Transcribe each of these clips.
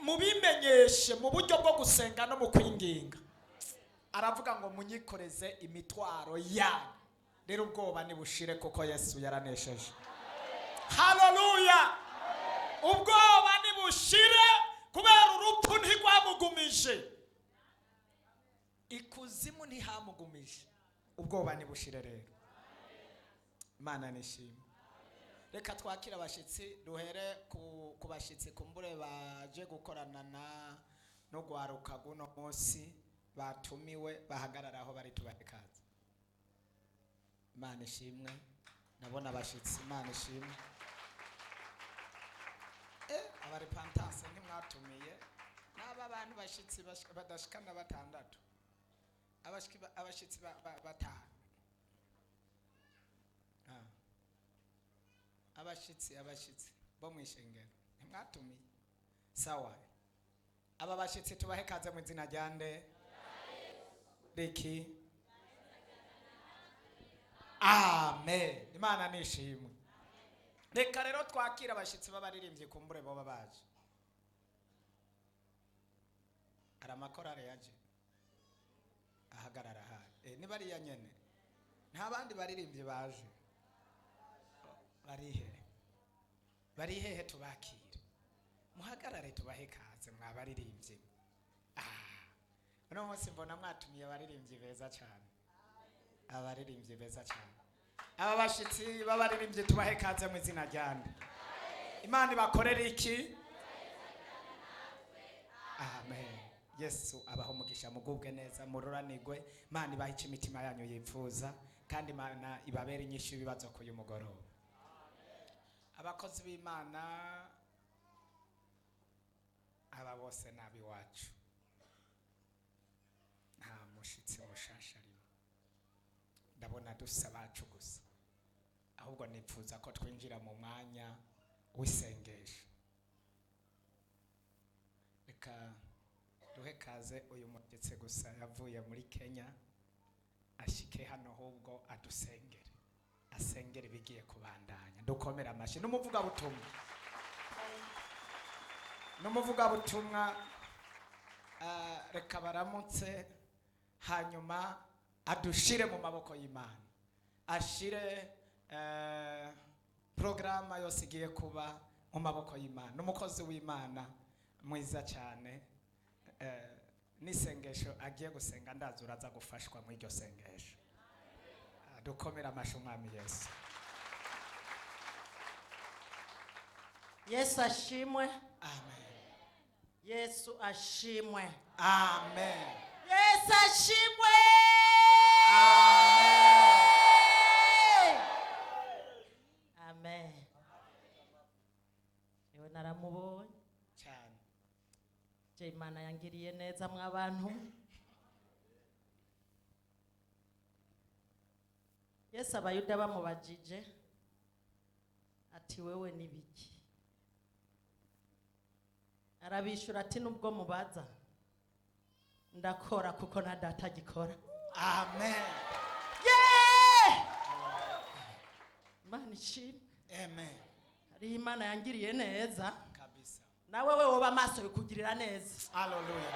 Mubimenyeshe mu buryo bwo gusenga no mu kwinginga. Aravuga ngo munyikoreze imitwaro yanyu. Rero ubwoba nibushire, kuko Yesu yaranesheje. Haleluya! Ubwoba nibushire, kubera urupfu ntirwamugumije, ikuzimu ntihamugumije. Ubwoba nibushire rero. Imana nishimwe. Reka twakire abashyitsi, duhere ku bashyitsi kumbure baje gukorana na no gwaruka guno munsi batumiwe, bahagarara aho bari, tubahe ikaze. Imana ishimwe. Ndabona abashyitsi. Imana ishimwe. Abarepantanse ntimwatumiye n'aba bantu bashyitsi badashikana batandatu, abashyitsi batanu. Ah. Abashyitsi bo mu ishengero ntimwatumiye. Sawa, aba bashyitsi tubahe kaze mu izina rya nde? Riki. Amen. Imana nishimwe. Reka rero twakire abashyitsi b'abaririmbyi kumbure boba baje. Hari amakorale yaje ahagarara ahari. Ni bariya nyene, nta bandi baririmbyi baje. Barihe? Bari hehe? Tubakire, muhagarare tubahe kaze mwabaririmbyi. Ah, uno munsi mbona mwatumiye abaririmbyi beza cyane, abaririmbyi beza cyane. Aba bashyitsi b'abaririmbyi tubahe kaze mu izina rya nde? Imana ibakorere iki? Amen. Yesu abaho umugisha, mugubwe neza, mururanigwe. Imana ibahe icyo imitima yanyu yifuza, kandi Imana ibabere inyishu y'ibibazo k'uyu mugoroba. Abakozi b'Imana aba bose ni ab'iwacu, nta mushyitsi mushasha arimo. Ndabona dusa abacu gusa. Ahubwo nipfuza ko twinjira mu mwanya w'isengesho. Reka duhe kaze uyu mushyitsi gusa yavuye muri Kenya, ashike hano ahubwo adusengere, asengere ibigiye kubandanya. Dukomere amashyi. N'umuvugabutumwa, n'umuvugabutumwa. Ah, reka baramutse, hanyuma adushire mu maboko y'Imana, ashire porogaramu yose igiye kuba mu maboko y'Imana. N'umukozi w'Imana mwiza cyane. N'isengesho agiye gusenga, ndazi uraza gufashwa muri iryo sengesho. Ah, dukomere amashyi Umwami Yesu. Yesu ashimwe. Amen. Yesu ashimwe. Amen. Yesu ashimwe. Amen. Amen. Yewe, naramubonye. Cyane. Je, Imana yangiriye neza mw'abantu. Yesu, Abayuda bamubajije ati: "Wewe ni biki?" Arabishura ati: "Nubwo mubaza, ndakora kuko na Data agikora." Amen. Yeah! Imana ishimwe. Amen. Hariho Imana yangiriye neza. Kabisa. Nawe we woba amaso bikugirira neza. Haleluya.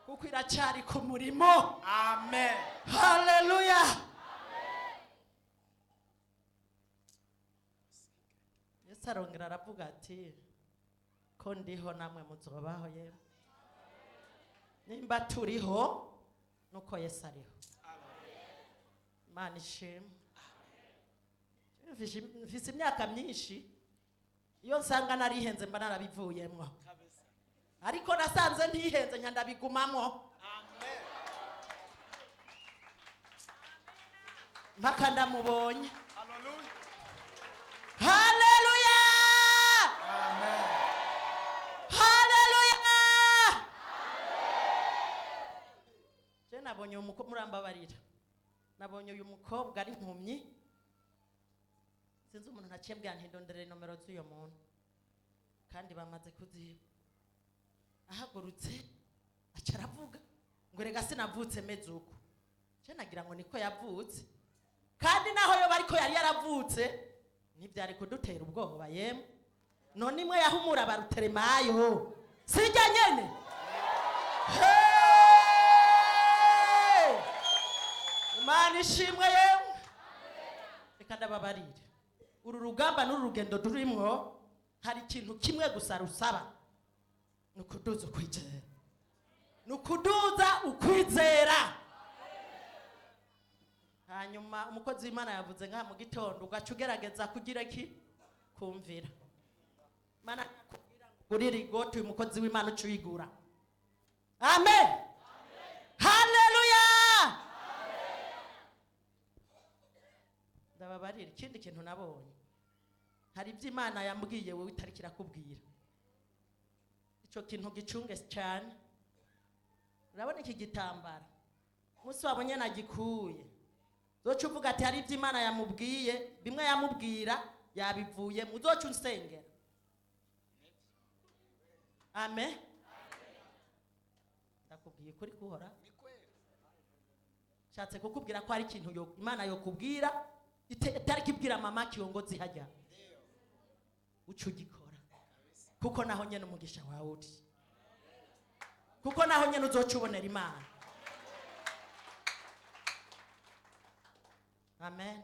Kuko iracyari ku murimo. Amen. Haleluya! Yesu arongera aravuga ati: "Ko ndiho, namwe muzobaho." Yemwe, nimba turiho nuko Yesu ariho. Imana ishimwe. Mfise imyaka myinshi, iyo nsanga narihenze mba narabivuyemwo. Kabisa. Ariko nasanze ntihenze, nka ndabigumamwo. Amen. Mpaka ndamubonye. Haleluya. Haleluya! Amen. Haleluya! Je nabonye uyu mukobwa, murambabarira, nabonye uyu mukobwa ari impumyi. Sinzi umuntu naciye mbwira ntindondere nomero z'uyo muntu, kandi bamaze kuziba. Ahagurutse aca aravuga ngo: "Rega sinavutse meze uko." Je nagira ngo niko yavutse, kandi naho yoba ariko yari yaravutse ntibyari kudutera ubwoba. Yemwe, none imwe yahumura baruteremayo. Sijya nyene. Hey! Imana ishimwe yewe. Reka ndababarire, uru rugamba n'uru rugendo turimwo, hari ikintu kimwe gusa rusaba, ni ukuduza ukwizera, ni ukuduza ukwizera. Hanyuma umukozi w'Imana yavuze nka mu gitondo, ugaca ugerageza kugira iki? Kumvira Imana. Nakubwira ngo ugurire igoti, uyu mukozi w'Imana uca uyigura. Amen, haleluya. Ndababarira, ikindi kintu nabonye, hari ibyo Imana yambwiye wowe itariko irakubwira. Icyo kintu gicunge cyane. Urabona iki gitambara, umunsi wabonye nagikuye, uzoca uvuga ati hari ibyo Imana yamubwiye, bimwe yamubwira yabivuyemo. Uzoca unsengera. Amen. Ndakubwiye ukuri kuhora, nshatse kukubwira ko hari ikintu Imana yokubwira itariko ibwira mama kiyongozi hajya, uca ugikora, kuko naho nyene umugisha wawe uri, kuko naho nyene uzoca ubonera Imana. Amen.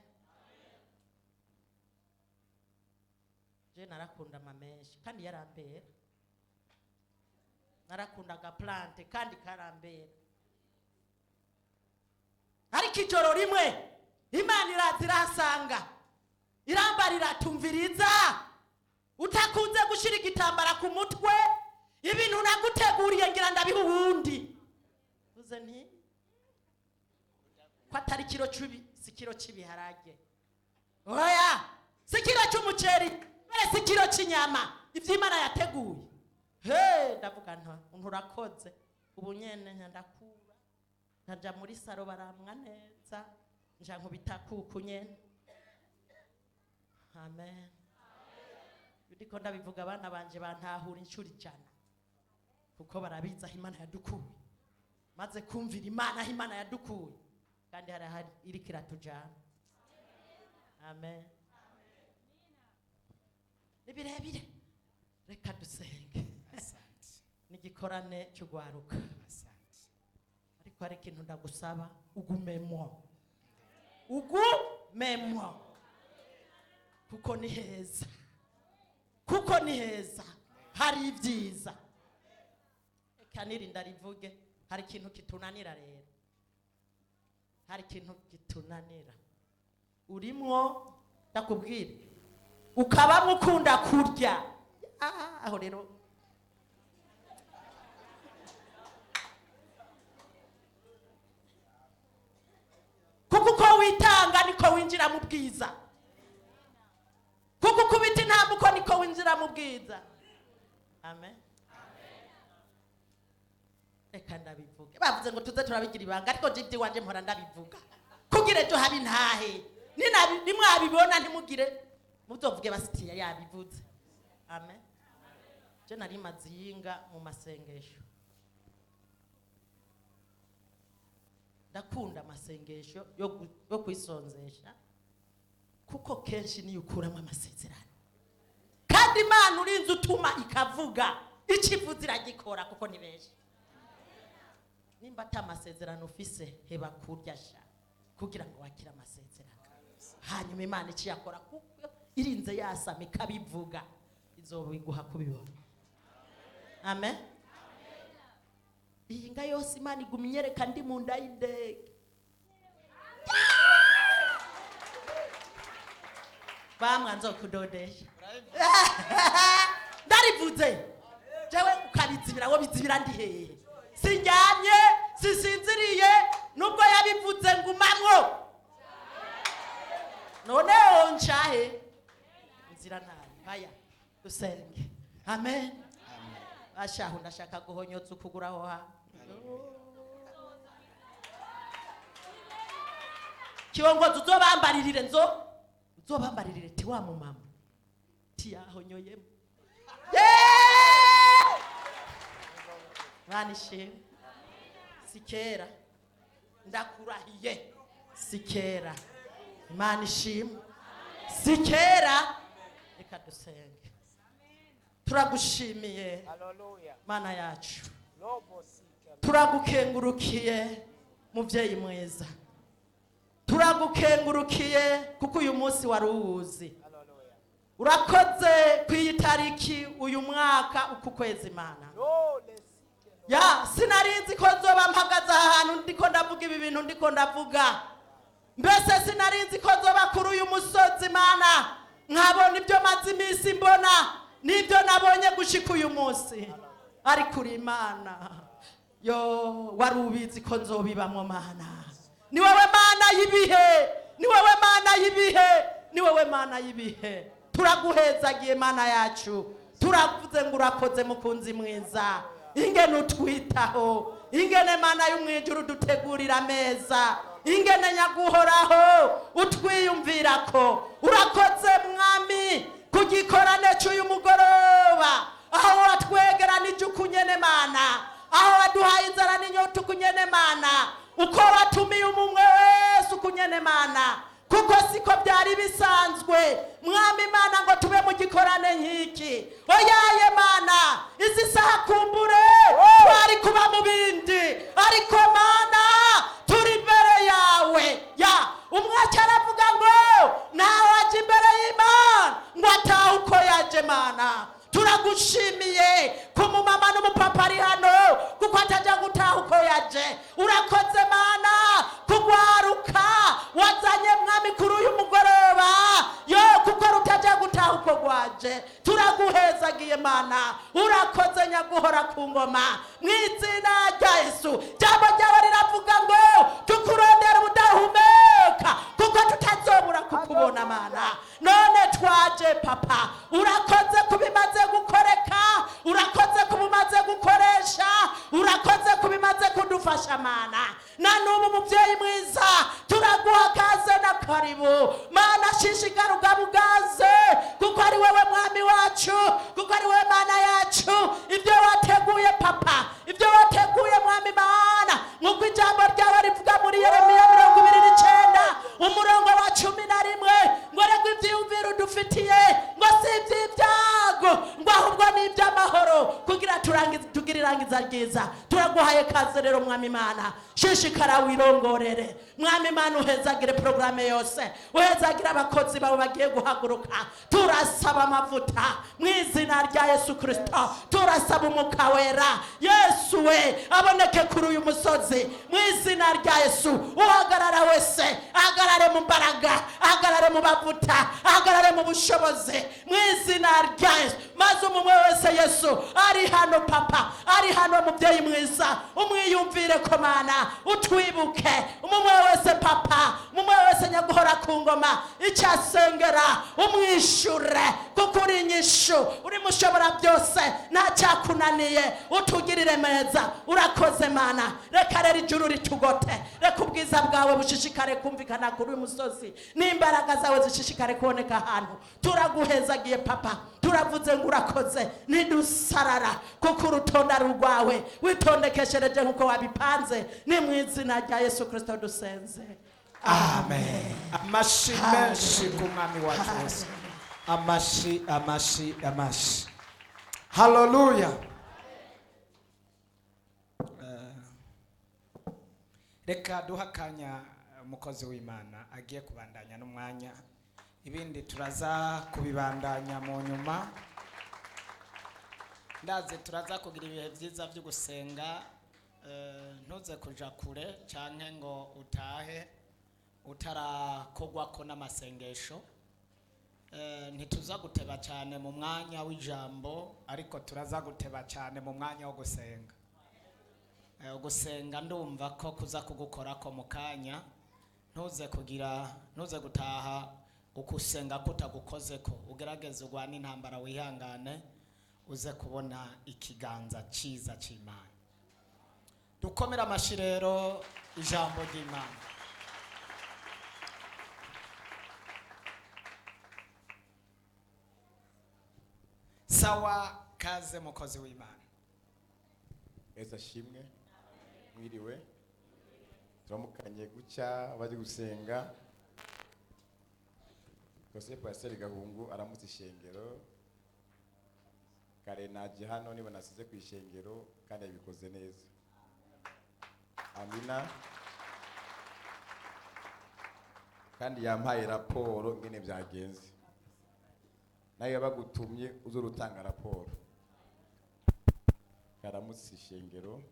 Je narakunda amamenshi kandi yarambera, narakunda agaplante kandi karambera. Ariko ijoro rimwe Imana iraza irahasanga, irambarira, tumviriza, utakunze gushyira igitambara ku mutwe, ibintu naguteguriye ngira ndabiha uwundi. Uze nti ko atari kiro cubi, si kiro cy'ibiharage, oya, si kiro cy'umuceri, mbere si kiro cy'inyama, ibyo Imana yateguye. He, ndavuga nta nturakoze. Ubu nyene nka ndakura, nkaja muri saro, baramwa neza, nja nkubita kuku nyene. Amen. Ndiko ndabivuga, abana banje bantahura inshuro 100, kuko barabizi aho Imana yadukuye. Maze kumvira Imana, aho Imana yadukuye, kandi harahari iriko iratujana. Amen. Ni birebire, reka dusenge. Asante. N'igikorane cy'ugwaruka. Asante. Ariko hari ikintu ndagusaba, ugumemwo, ugumemwo, kuko ni heza, kuko ni heza, hari ibyiza. Reka nirinda rivuge, hari ikintu kitunanira rero, hari ikintu kitunanira. Urimwo, ndakubwira, ukabamwo ukunda kurya. Ah, aho rero kuko uko witanga niko winjira mu bwiza, kuko ukubita intambwe uko niko winjira mu bwiza. Amen. Reka ndabivuge, bavuze ngo tuze turabigira ibanga, ariko je iby'iwanje mpora ndabivuga kugira ejo habe intahe. Nimwabibona ntimugire muzovuge basitiya yabivuze. Amen. Je nari maze iyinga mu masengesho. Ndakunda amasengesho yo kwisonzesha, kuko kenshi niyo ukuramo amasezerano, kandi Imana urinze utuma ikavuga, icyo ivuze iragikora, kuko ni benshi. Nimba ata amasezerano ufise, heba kurya sha, kugira ngo wakire amasezerano. Hanyuma Imana icyo yakora, kuko irinze yasama ikabivuga, izobiguha kubibona. Amen. Iyi nga yose Imana iguma inyereka ndi mu nda y'indege. Bamwa nzokudodesha, ndarivuze jewe, ukabizibira wo bizibira ndi hehe? Sindyamye, sisinziriye, nubwo yabivuze ngumamwo. None ncahe inzira ntayo haya. Dusenge. Amen. Ashaho ndashaka guhonyotsa ukuguru aho hantu. Kiongozi, uzobambaririre, nzo uzobambaririre ti wa mumama tiyahonyoyemo. Yeah! Mwana ishimwe, si kera, ndakurahiye, si kera. Imana ishimwe, si kera. Reka dusenge. Turagushimiye Mana yacu, turagukengurukiye muvyeyi mwiza, turagukengurukiye kuko uyu munsi wari uwuzi. Urakoze ku iyi tariki, uyu mwaka, uku kwezi, Mana. Ya sinarinzi ko nzoba mpagaze aha hantu ndiko ndavuga ibi bintu ndiko ndavuga. Mbese sinarinzi ko nzoba kuri uyu musozi, Mana, nkabona ibyo maze iminsi mbona n'ibyo nabonye gushika uyu munsi. Ariko uri Imana yo, wari ubizi ko nzobibamwo. Mana, ni wowe Mana y'ibihe, ni wowe Mana y'ibihe, ni wowe Mana y'ibihe. Turaguhezagiye Mana yacu, turavuze ngo urakoze mukunzi mwiza, ingene utwitaho, ingene Mana y'umwijuru dutegurira ameza, ingene nyaguhoraho utwiyumvirako. Urakoze Mwami ku gikorane cy'uyu mugoroba, aho watwegeranije ukunyene Mana, aho waduhaye inzara n'inyota ukunyene Mana, uko watumiye umumwe wese ukunyene Mana, kuko siko byari bisanzwe Mwami Mana ngo tube mu gikorane nk'iki. Oyaye Mana, izi saha kumbure twari kuba mu bindi, ariko Mana turi imbere yawe. Ya umwe aravuga ngo ntawe ajya imbere y'Imana ngo atahe uko yaje. Mana, turagushimiye ku mumama n'umupapa ari hano, kuko atajya gutaha uko yaje. Urakoze Mana kugwaruka wazanye Mwami kuri uyu mugoroba, yo kuko rutajya gutaha uko rwaje. Turaguhezagiye Mana, urakoze nyaguhora ku ngoma, mu izina rya Yesu. Jambo ryawe riravuga ngo tukurondera ubudahumeka, kuko tutazobura kukubona Mana. None twaje Papa, urakoze kubimaze gukoreka, urakoze kubimaze gukoresha, urakoze kubimaze kudufasha Mana. Na n'ubu mubyeyi mwiza turaguha kaze na karibu Mana. Shishikara ugabugaze, kuko ari wewe Mwami wacu, kuko ari wewe Mana yacu. Ibyo wateguye Papa, ibyo wateguye Mwami Mana, nk'uko ijambo ryawe rivuga muri Yeremiya 29 umurongo wa 11 ngo reka ibyiyumviro udufitiye ngo si iby'ibyago, ngo ahubwo ni iby'amahoro, kugira turangize tugire irangiza ryiza. Turaguhaye kaze rero Mwami Mana, shishikara wirongorere Mwami Mana, uhezagire porogaramu yose, uhezagire abakozi bawe bagiye guhaguruka. Turasaba amavuta mu izina rya Yesu Kirisito, turasaba Umwuka Wera Yesu we aboneke kuri uyu musozi mu izina rya Yesu. Uhagarara wese ahagarare mu mbaraga, ahagarare mu mavuta, ahagarare mu bushobozi mu izina rya Yesu. Maze umwe wese Yesu ari hano Papa, ari hano mubyeyi mwiza, umwiyumvire ko Mana utwibuke. Umwe wese Papa, umwe wese nyaguhora ku ngoma, icyo asengera umwishure, kuko uri inyishu, uri mushobora byose, nta cyakunaniye. Utugirire meza, urakoze Mana. Reka rero ijuru ritugote, reka ubwiza bwawe bushishikare kumvikana kuri uyu musozi, n'imbaraga zawe zishishikare kuboneka ahantu. Turaguhezagiye Papa, turavuze ngo urakoze. Nidusarara, kuko urutonde ari urwawe, witondekeshereje nk'uko wabipanze. Ni mu izina rya Yesu Kirisito dusenze. Amen. Amashi menshi ku Mwami wacu Yesu. Amashi, amashi, amashi! Haleluya! Reka duhe akanya umukozi w'Imana agiye kubandanya n'umwanya, ibindi turaza kubibandanya mu nyuma. Ndaze turaza kugira ibihe byiza byo gusenga. Ntuze kuja kure canke ngo utahe utarakogwako n'amasengesho. Ntituza guteba cyane mu mwanya w'ijambo, ariko turaza guteba cyane mu mwanya wo gusenga. Gusenga ndumva ko kuza kugukorako mu kanya. Ntuze kugira, ntuze gutaha ukusenga kutagukozeko. Ugerageze urwane intambara, wihangane, uze kubona ikiganza cyiza cy'Imana. Dukomere amashyi rero ijambo ry'Imana. Sawa, kaze mukozi w'Imana. Yesu ashimwe. Mwiriwe. Turamukanye gucya bari gusenga. Kose Pasiteri Gahungu aramutse ishengero. Kare naje hano niba nasize ku ishengero kandi yabikoze neza. Amina. Kandi yampaye raporo ngene byagenze. Nayo yabagutumye uzurutanga raporo. Karamutse ishengero.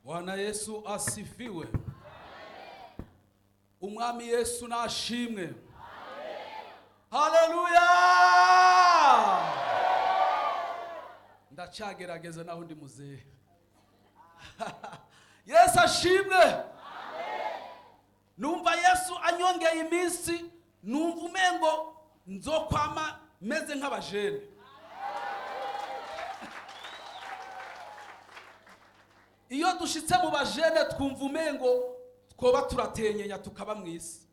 Bwana Yesu asifiwe. Umwami Yesu nashimwe. Haleluya! Ndacyagerageza naho ndi muzehe. Yesu ashimwe. Numva Yesu anyongeye iminsi, numva umengo nzokwama meze nk'abajene. Iyo dushitse mu bajene twumva umengo twoba turatenyenya tukaba mu isi.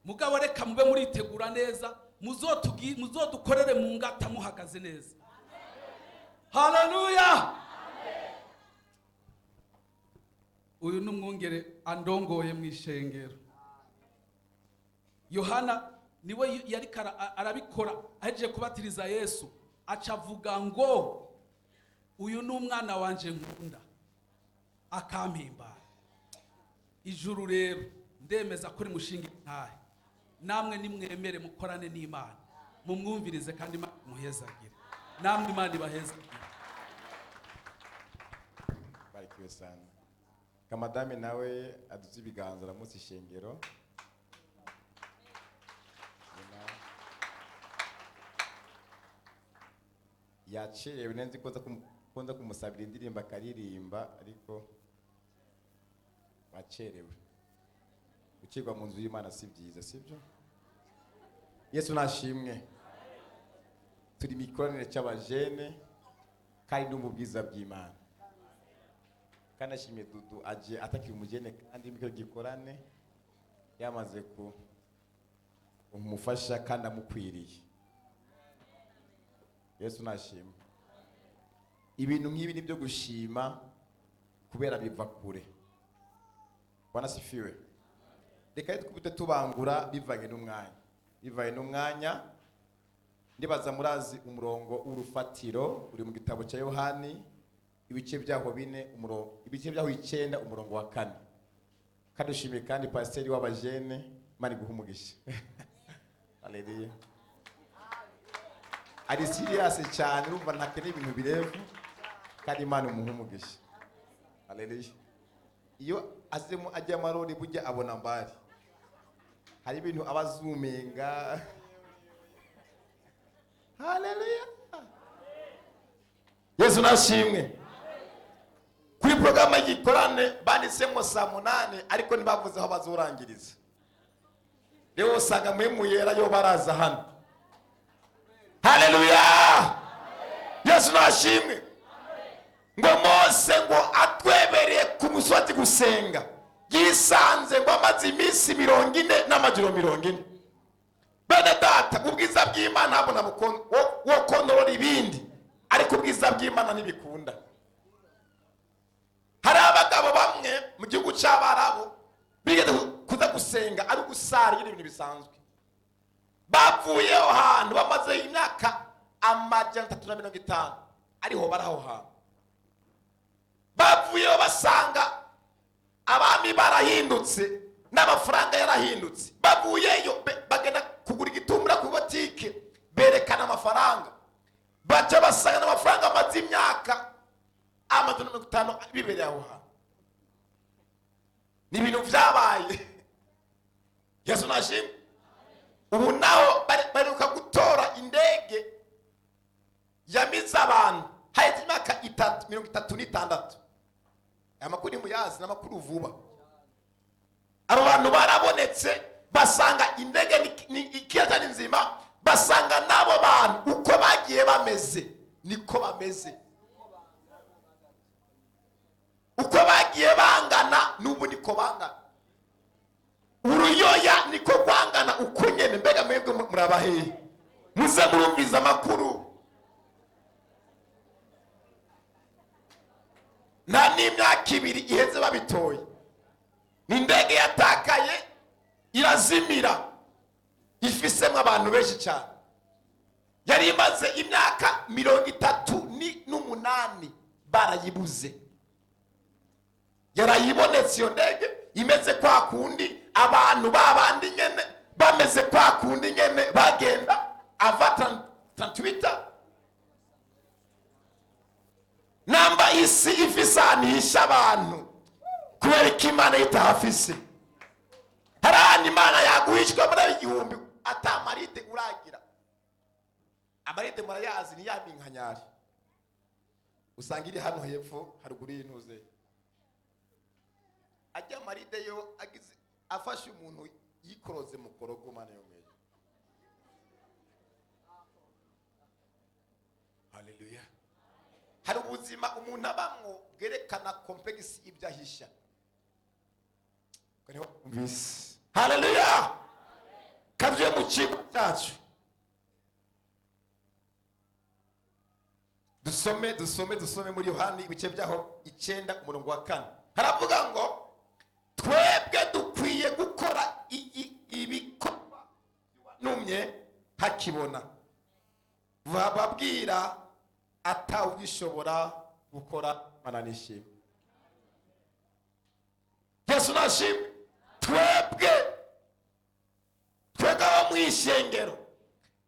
Mugabo reka mube muritegura neza, muzodukorere mu ngata muhagaze neza. Haleluya! Uyu ni umwungere andongoye mu ishengero. Yohana niwe yari arabikora ahejeje kubatiriza Yesu, aca avuga ngo uyu ni umwana wanje nkunda akampimbara. Ijuru rero ndemeza ko rimushinga intahe, namwe nimwemere mukorane n'Imana, mumwumvirize kandi Imana imuhezagire, namwe Imana ibahezagire. Barikiwe sana. Kamadame nawe aduze ibiganza aramutse ishengero. Yacerewe nenzi ko nza kumusabira indirimbo akaririmba, ariko wacerewe. Gucirwa mu nzu y'Imana si byiza, sibyo? Yesu nashimwe. Turi mikoranire cy'abajene kandi no mu bwiza bw'Imana. Kandi ashimye Dudu aje atakiri umujene kandi mikoro gikorane yamaze ku umufasha kandi amukwiriye. Yesu nashimwe. Ibintu nk'ibi ni byo gushima kubera biva kure. Bwana sifiwe. Reka twubite tubangura bivanye n'umwanya. Bivanye n'umwanya, ndibaza murazi umurongo w'urufatiro uri mu gitabo cya Yohani ibice byaho 4 umurongo, ibice byaho 9 umurongo wa 4. Kandi ushimiye kandi pasiteri w'abajene, Imana iguhe umugisha. Haleluya. Ari serious cyane, urumva ntakeneye ibintu birefu kandi Imana imuhe umugisha. Haleluya. Iyo azemo ajya amarori burya abona mbari. Hari ibintu abazumenga. Haleluya. Yesu nashimwe. Kuri programme y'igikorane banditsemo saa 8 ariko ntibavuze aho bazurangiriza. Rero usanga muhemu yera yo baraza hano. Haleluya. Yesu nashimwe. Ngo Mose ngo atwebereye ku musozi gusenga, yisanze ngo amaze iminsi 40 n'amajoro 40. Bene data, ubwiza bw'Imana ntabwo wo kontorora ibindi, ariko ubwiza bw'Imana ntibikunda. Hari abagabo bamwe mu gihugu cy'Abarabu bigeze kuza gusenga ari ugusara ibintu bisanzwe. Bavuye aho hantu bamaze imyaka 350 ariho bari aho hantu. Bavuyeho basanga abami barahindutse n'amafaranga yarahindutse. Bavuyeyo bagenda kugura igitumbura ku botike, berekana amafaranga, baca basanga n'amafaranga amaze imyaka 150 bibereye aho hantu. Ni ibintu byabaye. Yesu nashimwe. Ubu naho baheruka gutora indege yamize abantu haheze imyaka 36. Aya makuru muyazi n'amakuru vuba. Abo bantu barabonetse basanga indege ni ikiyaga ni nzima, basanga n'abo bantu uko bagiye bameze niko bameze, uko bagiye bangana n'ubu niko bangana, uruyoya niko rwangana uko nyene. Mbega mwebwe murabahehe? Muze murumviza amakuru. Nta n'imyaka 2 iheze babitoye. Ni indege yatakaye irazimira. Ifisemo abantu benshi cyane. Yari imaze imyaka 38 barayibuze. Yarayibonetse iyo ndege imeze kwa kundi, abantu babandi nyene bameze kwa kundi nyene bagenda ava 38. Namba isi ifise ahantu ihisha abantu, kubera ko Imana itahafise. Hari ahantu Imana yaguhishwa muri 1000 ata maride uragira. Amaride murayazi, ni ya minkanyari usanga iri hano hepfo haruguru y'intuze. Ajya amaride yo agize afashe umuntu yikoroze mu korogo. Mana yo mweyo, haleluya. Hari ubuzima umuntu abamwo bwerekana complexe ibyo ahisha. Haleluya. Kavuye mu kigo cyacu, dusome, dusome, dusome muri Yohani ibice byaho 9, umurongo wa 4. Haravuga ngo twebwe dukwiye gukora ibikorwa numye hakibona, bababwira atawugishobora gukora. Mananishimwe Yesu nashimwe. Twebwe abo mu ishengero,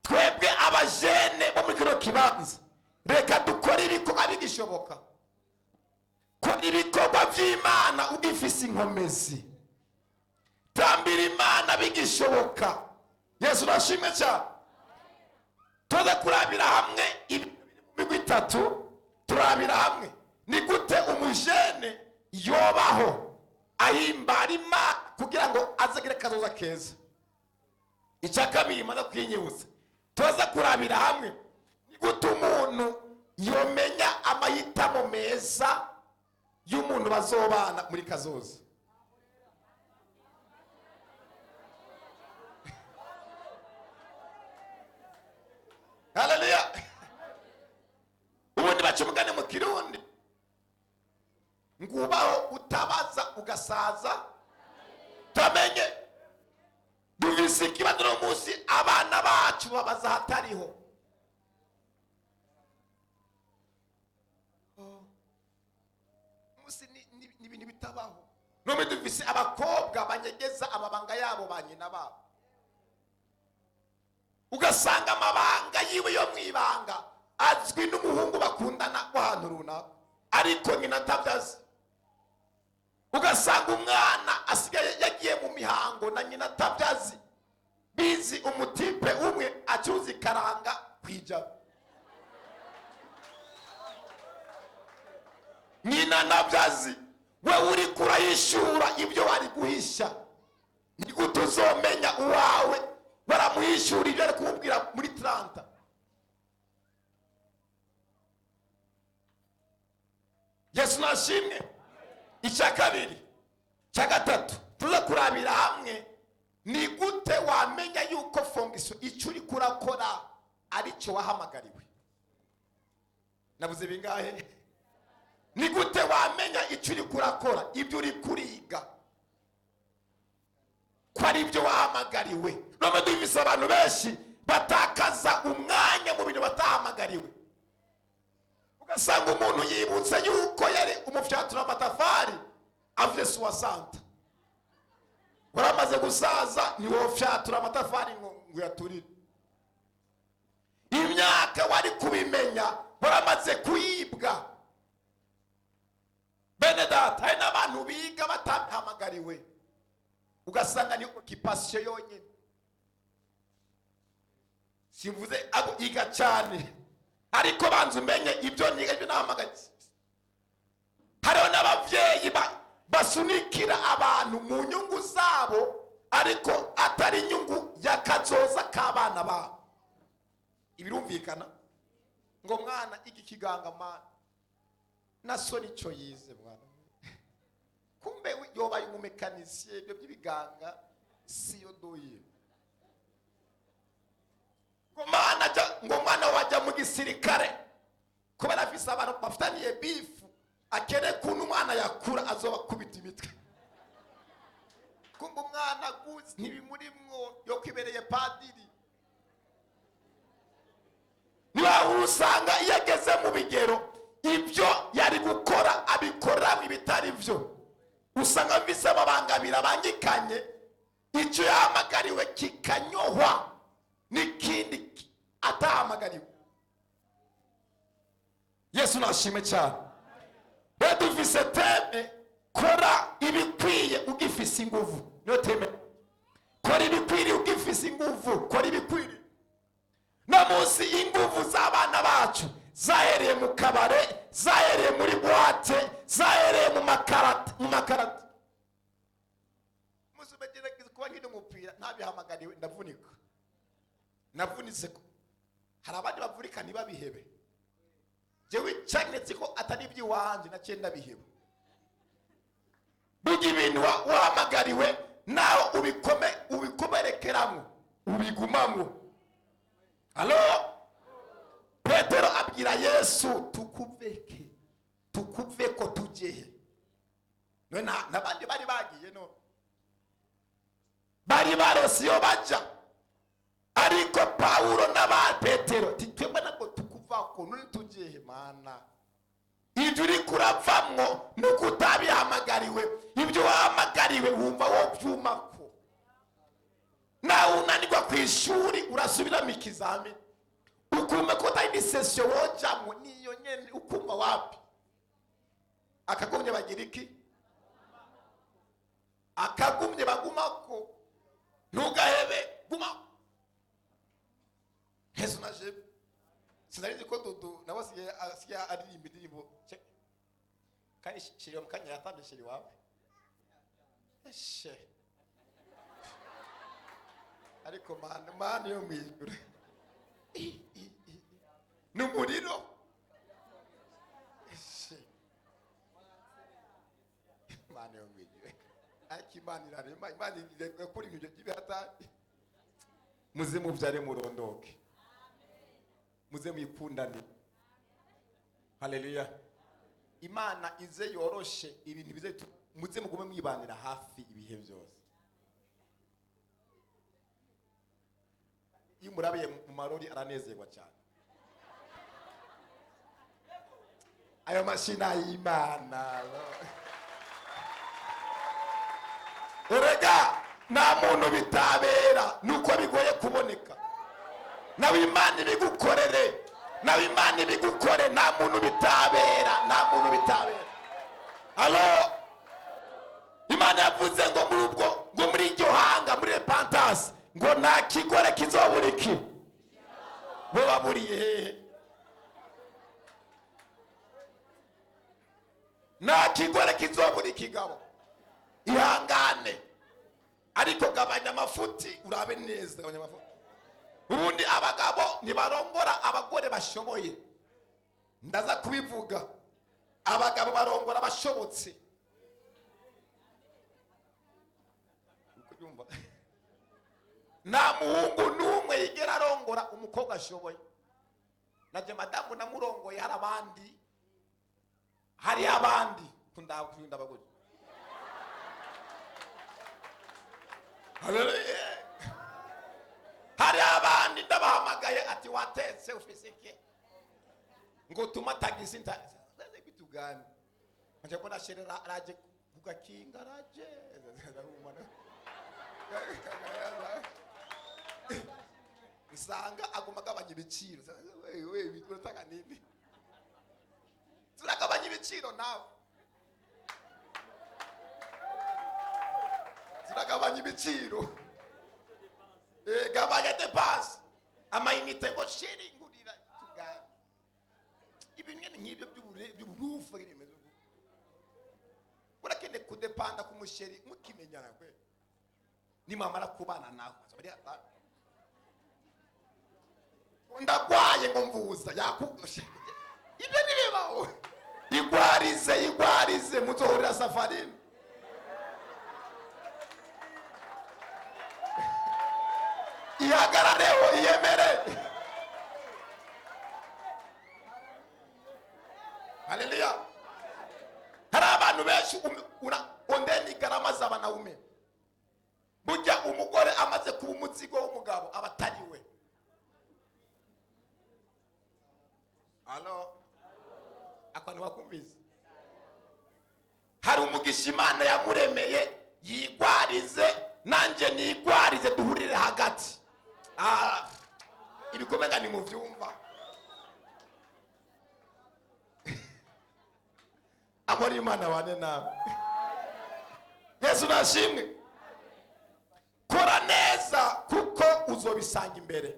twebwe abajene bo muri kino kibanza, reka dukore ibikorwa bigishoboka. Kora ibikorwa by'Imana ugifise inkomezi, tambira Imana bigishoboka. Yesu nashimwe cyane. Tuze kurabira hamwe imigwi itatu. Turabira hamwe ni gute umujene yobaho ahimbara Imana kugira ngo azagire kazoza keza. Icya kabiri maze kwinyibutsa, tuze kurabira hamwe ni gute umuntu yomenya amahitamo meza y'umuntu bazobana muri kazoza. Haleluya. Ubundi baca umugani mu Kirundi ngubaho utabaza ugasaza tamenye. Duvise ikibazo no munsi, abana bacu babaza hatariho. Munsi ni ibintu bitabaho. None duvise abakobwa banyegeza amabanga yabo ba nyina babo, ugasanga amabanga yiwe yo mwibanga azwi n'umuhungu bakundana w'ahantu runaka, ariko nyina atabyazi. Ugasanga umwana asigaye yagiye mu mihango na nyina atabyazi, bizi umutipe umwe acuruza ikaranga kwijana, nyina nabyazi. We uri kurayishura ibyo wari guhisha. Ni gute uzomenya uwawe baramuhishura ibyo ari kumubwira muri 30? Yesu nashimwe. Icya kabiri, icya gatatu, tuza kurabira hamwe ni gute wamenya yuko fonction icyo uri kurakora aricyo wahamagariwe. Nabuze bingahe? Ni gute wamenya icyo uri kurakora, ibyo uri kuriga, ko ari ibyo wahamagariwe? None dufise abantu benshi batakaza umwanya mu bintu batahamagariwe. Ugasanga umuntu yibutse yuko yari umufyatura amatafari avuye suwasanta, waramaze gusaza ntiwofyatura amatafari ngo uyaturire. Imyaka wari kubimenya waramaze kuyibwa. Bene data, hari n'abantu biga batahamagariwe, ugasanga ni occupation yonyine. Simvuze abo iga cyane, ariko banza umenye ibyo niga, ibyo nahamagaye. Hariho n'abavyeyi basunikira abantu mu nyungu zabo, ariko atari inyungu y'akazoza k'abana babo. Ibirumvikana ngo mwana iki kiganga mana na so nico yize mwana, kumbe yobaye umumekanisiye, ibyo by'ibiganga siyo doye. Ngo mwana wajya mu gisirikare kubera afise abantu bafitaniye bifu, akere kuntu umwana yakura azobakubita imitwe. Kumva umwana gusa ntibimurimwo yo kwibereye padiri. Niba usanga iyo ageze mu bigero, ibyo yari gukora abikora ibitari byo. Usanga bise amabanga abiri abangikanye, icyo yahamagariwe kikanyohwa n'ikindi atahamagariwe. Yesu nashimwe cyane. Rero dufise thème: kora ibikwiye ugifise inguvu. Niyo thème: kora ibikwiriye ugifise inguvu. Kora ibikwiriye. No munsi inguvu z'abana bacu zahereye mu kabare, zahereye muri boîte, zahereye mu makarate, mu makarate. Umunsi ubagerageza kuba nkina umupira ntabihamagariwe, ndavunika. Navunitse ko hari abandi bavunika ntibabihebe. Jewe cyane ko atari iby'iwanjye, naciye ndabiheba. Burya ibintu wahamagariwe, nawe ubikome, ubikomerekeramo, ubigumamo. Alo, Petero abwira Yesu: "Tukuveke, tukuve ko tugehe?" None n'abandi bari bagiye, no bari barose iyo bajya, ariko Pawulo n'aba Petero ti: "Twebwe ntabwo tukuvako, none tugehe?" Mana, ibyo uri kuravamwo nuko utabihamagariwe. Ibyo wahamagariwe wumva wo byumako. Nawe unanirwa ku ishuri, urasubiramo ikizamini, ukumva ko utari session wojamwo niyo nyene, ukumva wapi. Akagumye bagira iki? Akagumye bagumako. Ntugahebe, guma. Yesu naje, sinari ko Dudu nawe asigaye aririmba indirimbo. Kandi shiri mu kanya yatambye shiri wawe eshe. Ariko mana, Mana yo mu ijuru, ni umuriro. Eshe, Mana yo mu ijuru. Ariko Imana irarema, Imana irakora ibintu by'ibihatari. Muze mubyare, murondoke, muze mwikundane. Haleluya! Imana ize yoroshe ibintu bize muze mugume mwibanira hafi ibihe byose. Iyo murabiye mu marori, aranezerwa cyane. Ayo mashina y'Imana erega nta muntu bitabera, nuko bigoye kuboneka. Nawe Imana ibigukorere, nawe Imana ibigukore. Nta muntu bitabera, nta muntu bitabera. Alo, Imana yavuze ngo muri ubwo, ngo muri iryo hanga, muri repentance, ngo nta kigore kizobura iki. Bo baburiye hehe? Nta kigore kizobura ikigabo. Ihangane, ariko gabanya amafuti, urabe neza, gabanya amafuti. Ubundi abagabo ntibarongora abagore bashoboye, ndaza kubivuga. Abagabo barongora abashobotse. Kubyumva? Nta muhungu n'umwe yigera arongora umukobwa ashoboye. Najye madamu namurongoye hari abandi, hari abandi kunda abagore. Haleluya! Hari abandi ndabahamagaye ati: "Watetse, ufise iki?" Ngo tuma tagisi nta bitugani. Nje mbona sherera araje kugakinga, araje nsanga agomba agabanya ibiciro. Wewe urataka nini? Turagabanya ibiciro nawe, turagabanya ibiciro. Gabanya dépenses, amayinite. Ngo chéri, ngurira tugani. Ibintu nyene nk'ibyo by'uburufu nyene bimeze uko. Urakeneye kudepanda ku muchéri mukimenyana kwe, nimwamara kubana nawe ndagwaye ngo mvuza yakugoshe. Ibyo ntibibaho. Igwarize, igwarize, muzohurira safarini. Ihagarareho, iyemere. Haleluya! Hari abantu benshi ondeni gharama za wanaume. Burya umugore amaze kuba umuzigo w'umugabo aba atari we. Alo, akantu bakumvise. Hari umugisha Imana yamuremeye, yigwarize nanjye nigwarize, duhurire hagati. Ah, ibikomega ni mu byumva. Amahoro y'Imana bane nawe. Yesu nashimwe. Kora neza kuko uzobisanga imbere.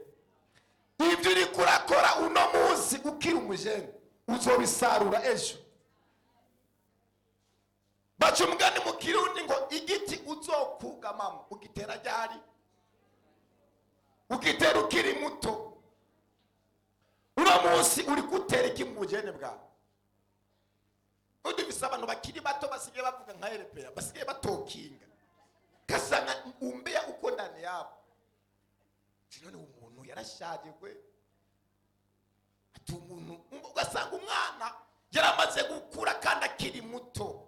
Ibyo uri kurakora uno munsi ukiri umujene uzobisarura ejo. Baca umugani mu Kirundi ngo igiti uzokugamamo ugitera ryari? Ugitera ukiri muto. Uno munsi uri gutera iki mu bugene bwawe? Udufise abantu bakiri bato basigaye bavuga nka erepeya, basigaye batokinga, kasanga umbeya uko ndani yabo. None umuntu yarashaje kwe, ati umuntu ugasanga umwana yaramaze gukura kandi akiri muto.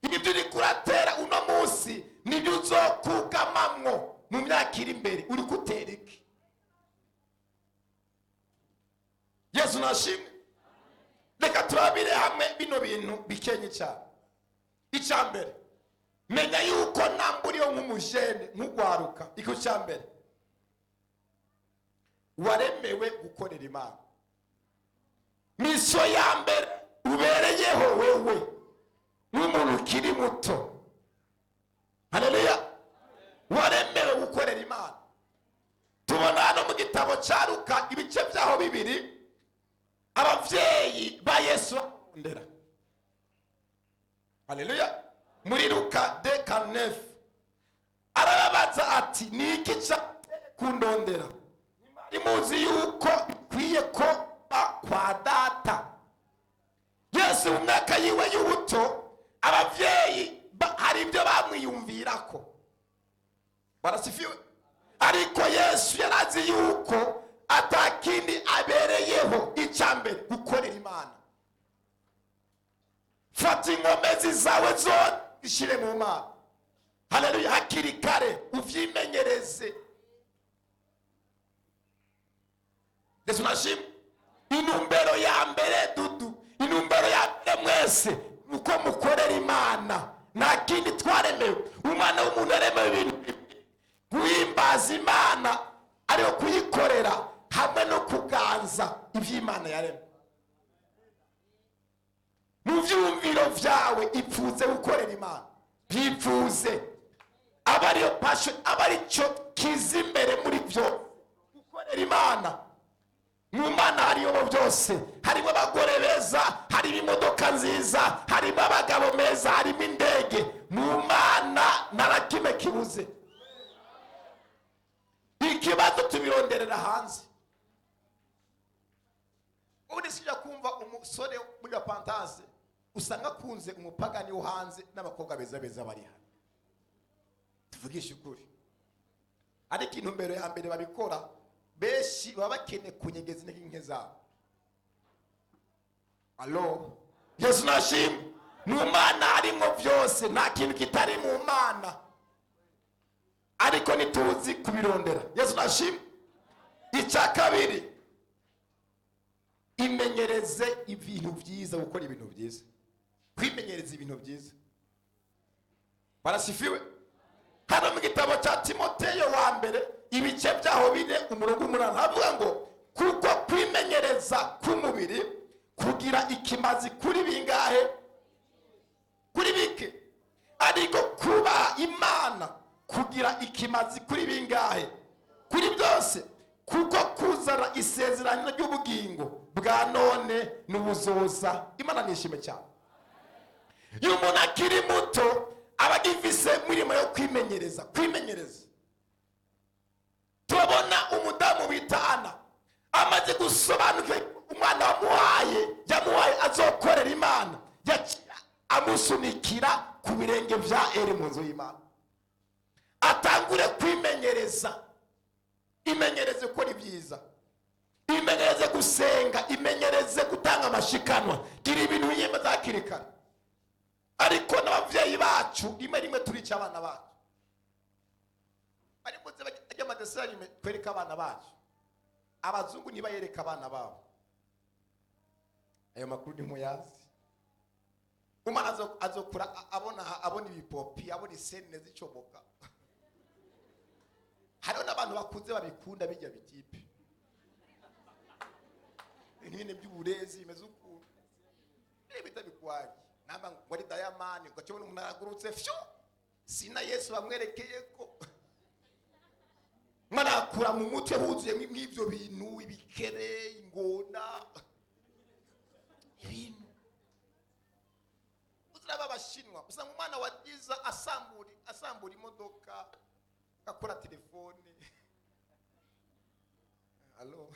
Ibyo uri kuratera uno munsi nibyo uzokugamamwo mu myaka iri imbere. Uri gutera iki? Yesu nashimwe. Reka turabire hamwe bino bintu bikenye cyane. Icya mbere, menya yuko namburiyo nk'umujene nk'ugwaruka. Icyo cya mbere, waremewe gukorera Imana. Misiyo ya mbere ubereyeho wewe nk'umuntu ukiri muto, haleluya, waremewe gukorera Imana. Tubona hano mu gitabo cya Luka ibice byaho 2, ababyeyi ba Yesu barondera. Haleluya. Muri Luka 2:9 arababaza ati ni iki kundondera? Muzi yuko bikwiye ko kwa data. Yesu mu myaka yiwe y'ubuto ababyeyi hari ibyo bamwiyumvirako, barasifiwe. Ariko Yesu yarazi yuko atakindi abereyeho icya mbere gukorera Imana. Fata inkomezi zawe zose ishire mu Mana. Haleluya. Hakiri kare uvyimenyereze. Yesu nashimwe. Intumbero ya mbere dudu, intumbero ya mbere mwese uko mukorera Imana. Nta kindi twaremewe. Umwana w'umuntu yaremewe ibintu guhimbaza Imana, ariyo kuyikorera, hamwe no kuganza iby'Imana yaremye. Mu byumviro byawe ipfuze gukorera Imana, byipfuze, aba ariyo passion, aba aricyo kiza imbere muri byo, gukorera Imana. Mu Mana hariyo byose, harimo abagore beza, harimo imodoka nziza, harimo abagabo beza, harimo indege. Mu Mana nta kimwe kibuze. Ikibazo tubironderera hanze. Ubundi sijya kumva umusore muri Pantanse usanga akunze umupagani wo hanze n'abakobwa beza beza bari hano. Tuvugishe ukuri, ariko intumbero ya mbere babikora benshi baba bakeneye kunyegeza intege nke zabo. Alo, Yesu nashimwe. Mu Mana harimo byose, nta kintu kitari mu Mana, ariko ntituzi kubirondera. Yesu nashimwe. Icya kabiri, imenyereze ibintu byiza, gukora ibintu byiza, kwimenyereza ibintu byiza. Barasifiwe. Hano mu gitabo cya Timoteyo wa mbere ibice byaho 4 umurongo 8 havuga ngo kuko kwimenyereza k'umubiri kugira ikimazi kuri bingahe? Kuri bike. Ariko kuba Imana kugira ikimazi kuri bingahe? Kuri byose. Kuko kuzana isezerano ry'ubugingo bwa none n'ubuzoza. Imana nishime cyane. Iyo umuntu akiri muto aba agifise imirimo yo kwimenyereza, kwimenyereza. Turabona umudamu bita Ana amaze gusobanukirwa umwana wamuhaye, yamuhaye azokorera Imana, amusunikira ku birenge bya Eli mu nzu y'Imana. Atangure kwimenyereza, imenyereze gukora ibyiza, imenyereze gusenga, imenyereze gutanga amashikanwa, gira ibintu yiyemeza hakiri kare. Ariko n'ababyeyi bacu rimwe rimwe turica abana bacu. Bari muze bajya ama dessins animés twereka abana bacu. Abazungu ntibayereka abana babo. Ayo makuru ntimuyazi. Umwana azokura abona ibipopi, abona isene zicomoka. Hariho n'abantu bakuze babikunda bijya bitipe, ibintu by'uburezi bimeze ukuntu biriya bita bikwaye namba ngo ari dayamani, ugakibona umuntu aragurutse fyu, sina Yesu bamwerekeye ko umwana akura mu mutwe huzuye mw'ibyo bintu, ibikere, ingona, ibintu. Uziraba Abashinwa, usanga umwana wa Giza asambura imodoka, agakora telefone, alo,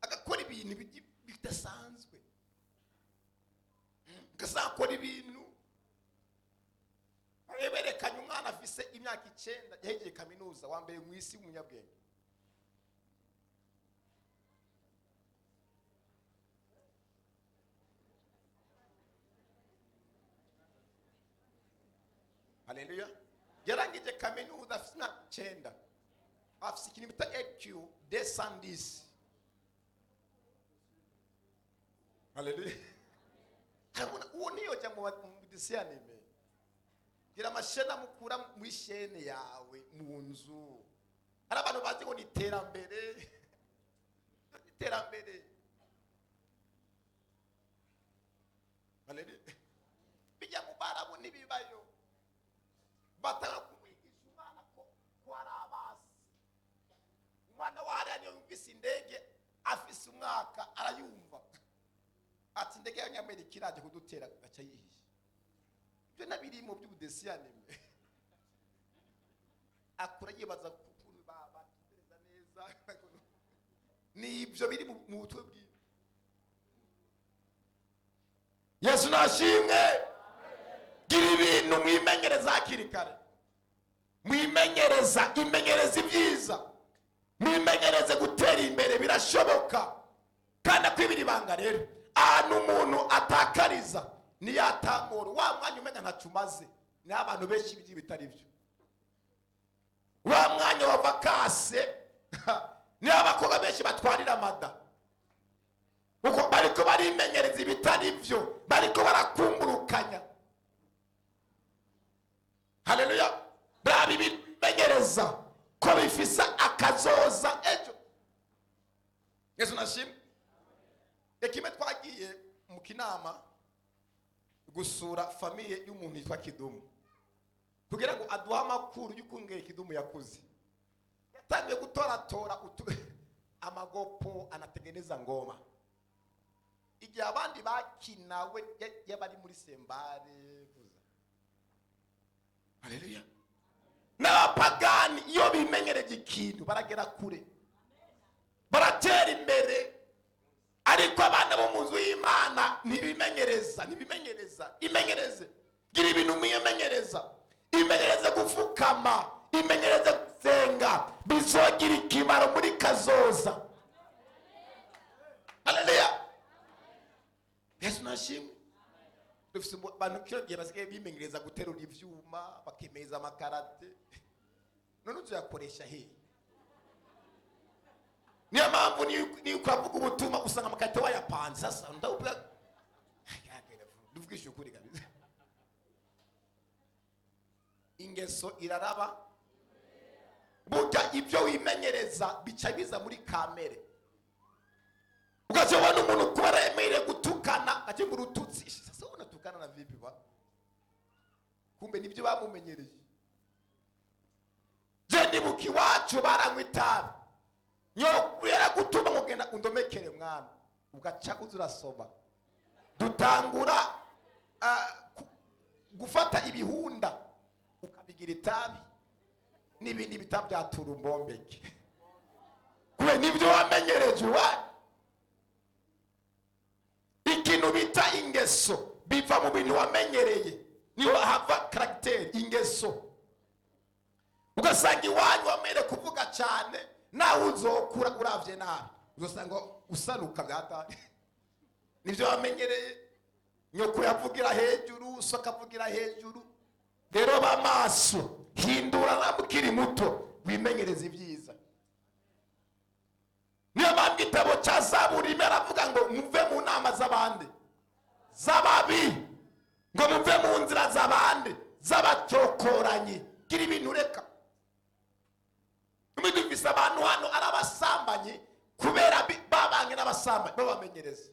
agakora ibintu bidasanzwe, akazakora ibintu. Berekanye umwana afise imyaka 9 yahejeje kaminuza, wa mbere mu isi w'umunyabwenge. Haleluya. Yarangije kaminuza afise imyaka 9, afise ikintu bita EQ 210. Haleluya. Arabona uwo niyo jya mu dessins animés. Gira amashene amukura muri chaîne yawe mu nzu. Hari abantu bazi ngo ni iterambere, iterambere. Haleluya. Bijya mu Barabu ntibibayo. Batanga kumwigisha umwana ko ari abasi. Umwana wariya niyo yumvise indege afise umwaka arayumva, ati indege y'Abanyamerika iraje kudutera, agaca yihisha. Ibyo nabiri mu by'ubu dessins animés. Akura yibaza ukuntu batekereza neza, ni ibyo biri mu mutwe bwiwe. Yesu nashimwe. Gira ibintu mwimenyereza hakiri kare, mwimenyereza, imenyereza ibyiza, mwimenyereze gutera imbere, birashoboka. Kandi akwibira ibanga rero, ahantu umuntu atakariza niyatamura wa mwanya umenya ntacyo umaze, ni abantu benshi ibyo bitari byo. Wa mwanya wa vacances ni abakobwa benshi batwarira amada, kuko bariko barimenyereza ibitari byo, bariko barakumburukanya. Haleluya. Baba ibimenyereza ko bifise akazoza ejo. Yesu nashimwe. Ekime twagiye mu Kinama gusura famille y'umuntu yitwa Kidumu, kugira ngo aduhe amakuru y'ukungeye Kidumu yakuze. Yatangiye gutoratora amagopo, anatengeneza ngoma. Igihe abandi bakina, we yabari muri sembare vuza. Haleluya. N'abapagani iyo bimenyereje ikintu baragera kure, baratera imbere. Ariko abana bo mu nzu y'Imana ntibimenyereza, ntibimenyereza. Imenyereze, gira ibintu mwimenyereza, imenyereze gufukama, imenyereze gusenga, bizogira ikimaro muri kazoza. Haleluya. Yesu nashimwe. Dufise abantu kino gihe basigaye bimenyereza guterura ivyuma, bakemeza amakarate, none uzoyakoresha hehe? Niyo mpamvu niyo ukavuga ubutumwa usanga amakarate wayapanze. Sasa ndavuga, tuvugishe ukuri kabisa, ingeso iraraba. Burya ibyo wimenyereza bica biza muri kamere. Ugaca ubona umuntu kuba aremereye gutukana, akimura urututsi. Sasa unatukana na vipi ba? Kumbe nibyo bamumenyereye. Je nibuka iwacu baranywa itabi, nyokuru yaragutuma ngo genda undomekere mwana, ugaca uza urasoma. Dutangura gufata ibihunda ukabigira itabi n'ibindi bita bya turumbombeke, kubera nibyo wamenyereje iwanyu. Ikintu bita ingeso biva mu bintu wamenyereye, niho hava caractère, ingeso. Ugasanga iwanyu wamenyere kuvuga cyane, nawe uzokura uravye nabi uzosanga usanuka byatari. Nibyo wamenyereye. Nyoko yavugira hejuru, so akavugira hejuru. Rero bamaso Hindura nawe ukiri muto, wimenyereze ibyiza. Niyo mpamvu igitabo cya Zaburi rimwe aravuga ngo muve mu nama z'abandi, z'ababi, ngo muve mu nzira z'abandi, z'abacokoranyi. Gira ibintu ureka. Dufise abantu hano ari abasambanyi kubera babanye n'abasambanyi babamenyereza.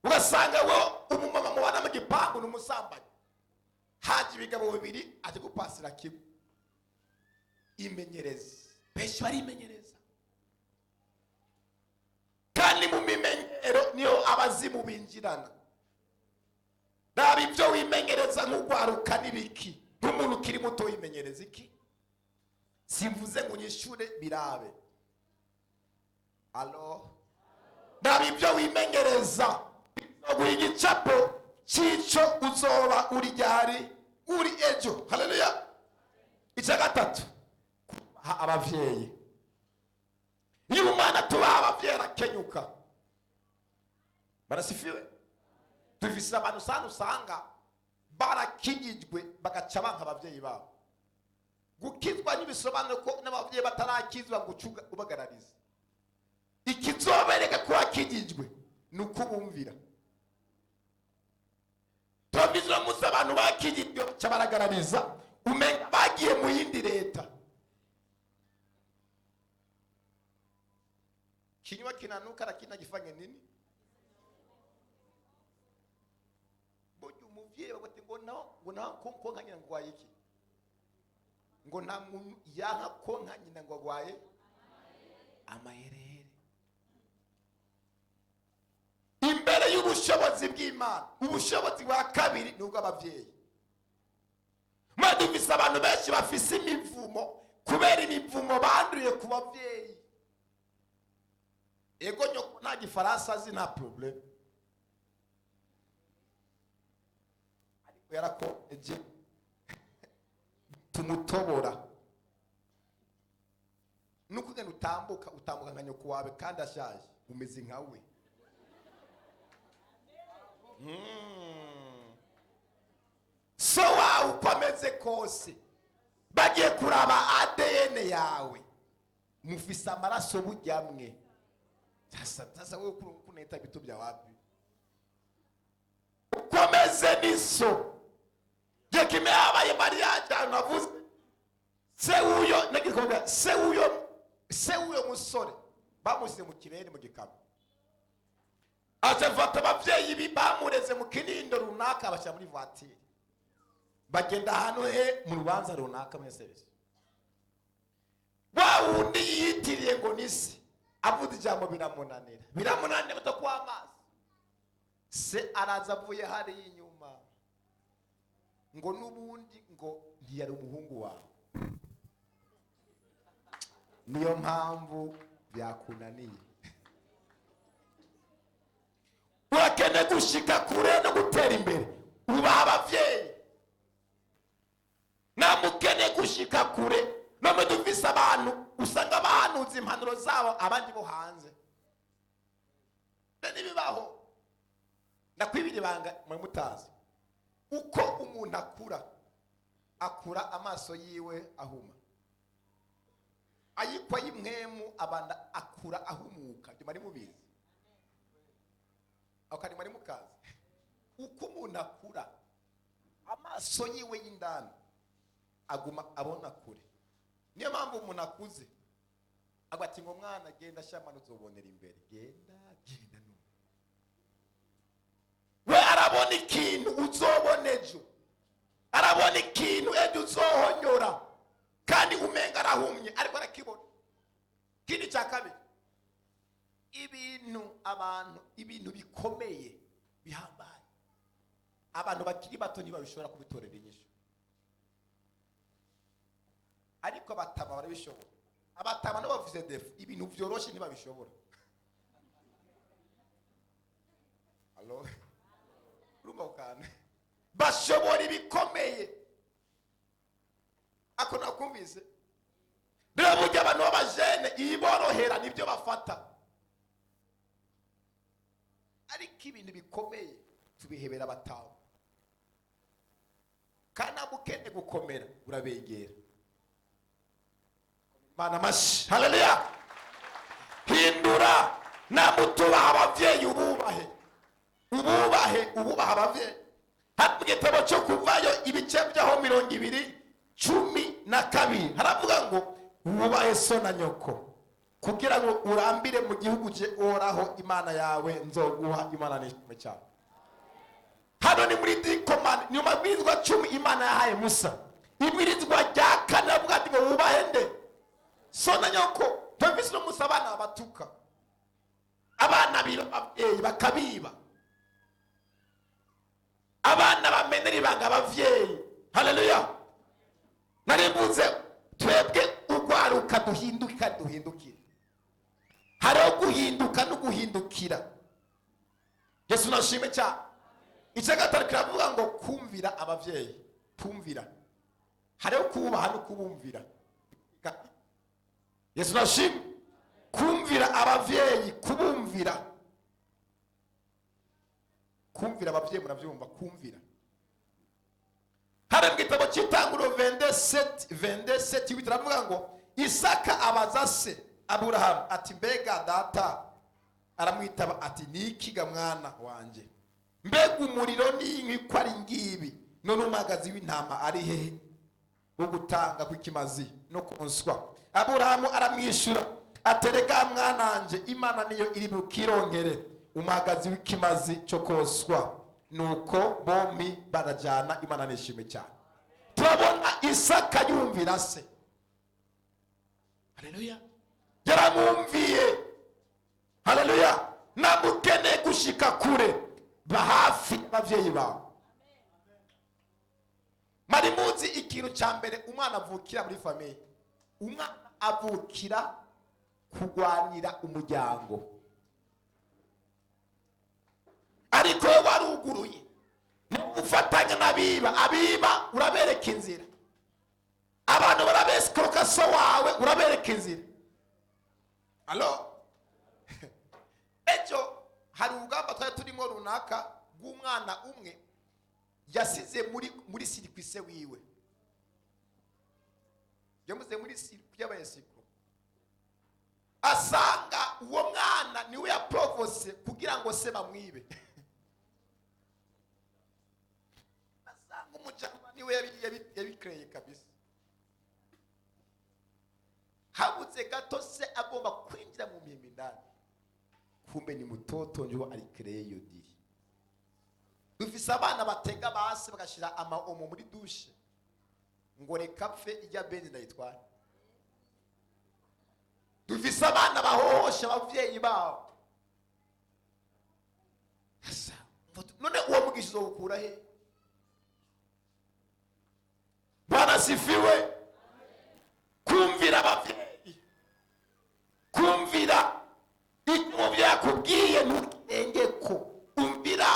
Ugasanga we umumama mubana mu gipangu ni umusambanyi, haje ibigabo bibiri aje gupasira kimwe. Imenyereze. Benshi barimenyereza, kandi mu mimenyero niyo abazimu binjirana. Raba ibyo wimenyereza nk'ugwaruka n'ibiki, nk'umuntu ukiri muto wimenyereza iki? Simvuze ngo unyishure, birabe. Alo, raba ibyo wimenyereza, bizoguha igicapo cy'icyo uzoba uri ryari, uri ejo. Haleluya. Icya gatatu, kubaha abavyeyi. Iyo umwana tubaha abavyeyi arakenyuka. Barasifiwe. Dufise abantu usanga barakijijwe bagaca banka abavyeyi babo. Gukizwa ntibisobanura ko n'abavyeyi batarakizwa ngo uce ubagararize. Ikizobereka ko wakijijwe ni uko ubumvira. Turabizi uno munsi abantu bakijijwe baca baragarariza, umenga bagiye mu yindi leta. Kinywa kinanuka lakini agifanye nini? Burya umuvyeyi bagote ngo naho, ngo naho konka nyina ngo agwaye iki? Ngo nta muntu yanka konka nyina ngo agwaye amaherere. Imbere y'ubushobozi bw'Imana, ubushobozi bwa kabiri ni ubw'abavyeyi. Mwadumvise abantu benshi bafise imivumo kubera imivumo banduye ku bavyeyi. Ego nyoko nta gifaransa azi, nta problème, ariko yarakomeje tumutobora. Nuko ugenda utambuka, utambuka nka nyoko wawe kandi ashaje, umeze nka we. So wawe uko ameze kose, bagiye kuraba ADN yawe, mufise amaraso bujyamwe. Sasa, sasa wewe kuneta vitu vya wapi? Ukomeze niso. Je kimeabaye mariage anavuze. Se uyo nagikombe, se uyo, se uyo musore bamusize mu kirere mu gikamyo. Azafata abavyeyi bi bamureze mu kinindo runaka bashyira muri voiture. Bagenda ahantu he mu rubanza runaka muri service. Wa wundi yitiriye ngo nisi avuze ijambo biramunanira. Biramunanira batakuwa amazi. Se araza avuye hari inyuma ngo nubundi ngo ntiyari umuhungu wawe, niyo mpamvu byakunaniye. Urakeneye gushika kure no gutera imbere, ubaha abavyeyi. Namukene gushika kure, none dufise abantu usanga bahanuza impanuro zabo abandi bo hanze. Ntibibaho. Ndakwibira ibanga mwe mutazi. Uko umuntu akura, akura amaso yiwe ahuma. Ayikwa y'imwemu abanda akura ahumuka. Ndi mwari mubizi. Ako kari mwari mukazi. Uko umuntu akura, amaso yiwe y'indani aguma abona kure. Niyo mpamvu umuntu akuze agwa ati ngo mwana genda shamana uzobonera imbere, genda genda none. We arabona ikintu uzobona ejo, arabona ikintu ejo uzohonyora, kandi umenga arahumye ariko arakibona. Ikindi cya kabiri, ibintu abantu, ibintu bikomeye bihambaye abantu bakiri bato ntibabishobora kubitorera inyishu, ariko abatama barabishobora. Abatama nabo bafise defu, ibintu vyoroshe ntibabishobora. Allo, urumva ukana bashobora ibikomeye. Ako nakumvise rero, burya abantu b'abajene iborohera nibyo bafata, ariko ibintu bikomeye tubihebera abatama. Kandi ntabwo ukeneye gukomera, urabegera. Imana amashyi, haleluya. Hindura, namutubaha ababyeyi, ububahe, ububahe, ububaha ababyeyi. Hano mu gitabo cyo Kuvayo, ibice byaho 20:12, haravuga ngo: "Wubahe so na nyoko kugira ngo urambire mu gihugu cye Uhoraho Imana yawe nzoguha." Imana nishimwe cyane. Hano ni muri dikomani, ni mu mabwirizwa 10 Imana yahaye Musa. Ibwirizwa rya kane aravuga ati ngo wubahe nde? So na nyoko. Tumvise uno munsi abana batuka abana, biba ababyeyi, bakabiba abana, bamenera ibanga ababyeyi. Haleluya. Nari mvuze twebwe urwaruka duhinduka, duhindukire. Hariho guhinduka no guhindukira. Yesu nashime cyane. Icya gatanu kiravuga ngo kumvira ababyeyi. Kumvira, hariho kubaha no kubumvira. Yesu nashime. Kumvira ababyeyi, kubumvira, kumvira ababyeyi, murabyumva? Kumvira. Hari mu gitabo cy'Itanguro 27 27, turavuga ngo Isaka abaza se Aburahamu ati: "Mbega data?" Aramwitaba ati: "Nikiga mwana wanjye?" "Mbega umuriro n'inkwi ko ari ngibi, none umwagazi w'intama ari hehe wo gutanga kw'ikimazi no konswa?" Aburahamu aramwishyura aterega: "Mwananje, Imana niyo iri bukironkere umwagazi w'ikimazi cyo koswa." Nuko bombi barajyana. Imana nishimwe cyane. Turabona Isaka yumvira se. Haleluya, yaramwumviye. Haleluya. Namukeneye gushika kure, ba hafi y'ababyeyi bawe. Mari muzi ikintu cya mbere umwana avukira muri famille? Umwana avukira kurwanira umuryango. Ariko we waruguruye, ufatanya n'abiba, abiba urabereka inzira, abantu barabesikoroka, so wawe urabereka inzira. Alo, ejo hari urugamba twari turimo runaka rw'umwana umwe yasize muri circuit se wiwe, yamuze muri circuit y'abayesikoro, asanga uwo mwana niwe yaporovose kugira ngo se bamwibe. Asanga umujama niwe yabikereye kabisa. Habuze gato se agomba kwinjira mu mpimbi indani, kumbe ni mutoto njo arikereye iyo diri. Dufise abana batega basi bagashyira ama Omo muri douche ngo reka pfe, ijya benzi ndayitwara. Dufise abana bahohosha abavyeyi babo. Asa, none uwo mugisha uzowukura he? Bwana sifiwe. Kumvira abavyeyi, kumvira icyo umuvyeyi akubwiye, ntukenge ko umvira,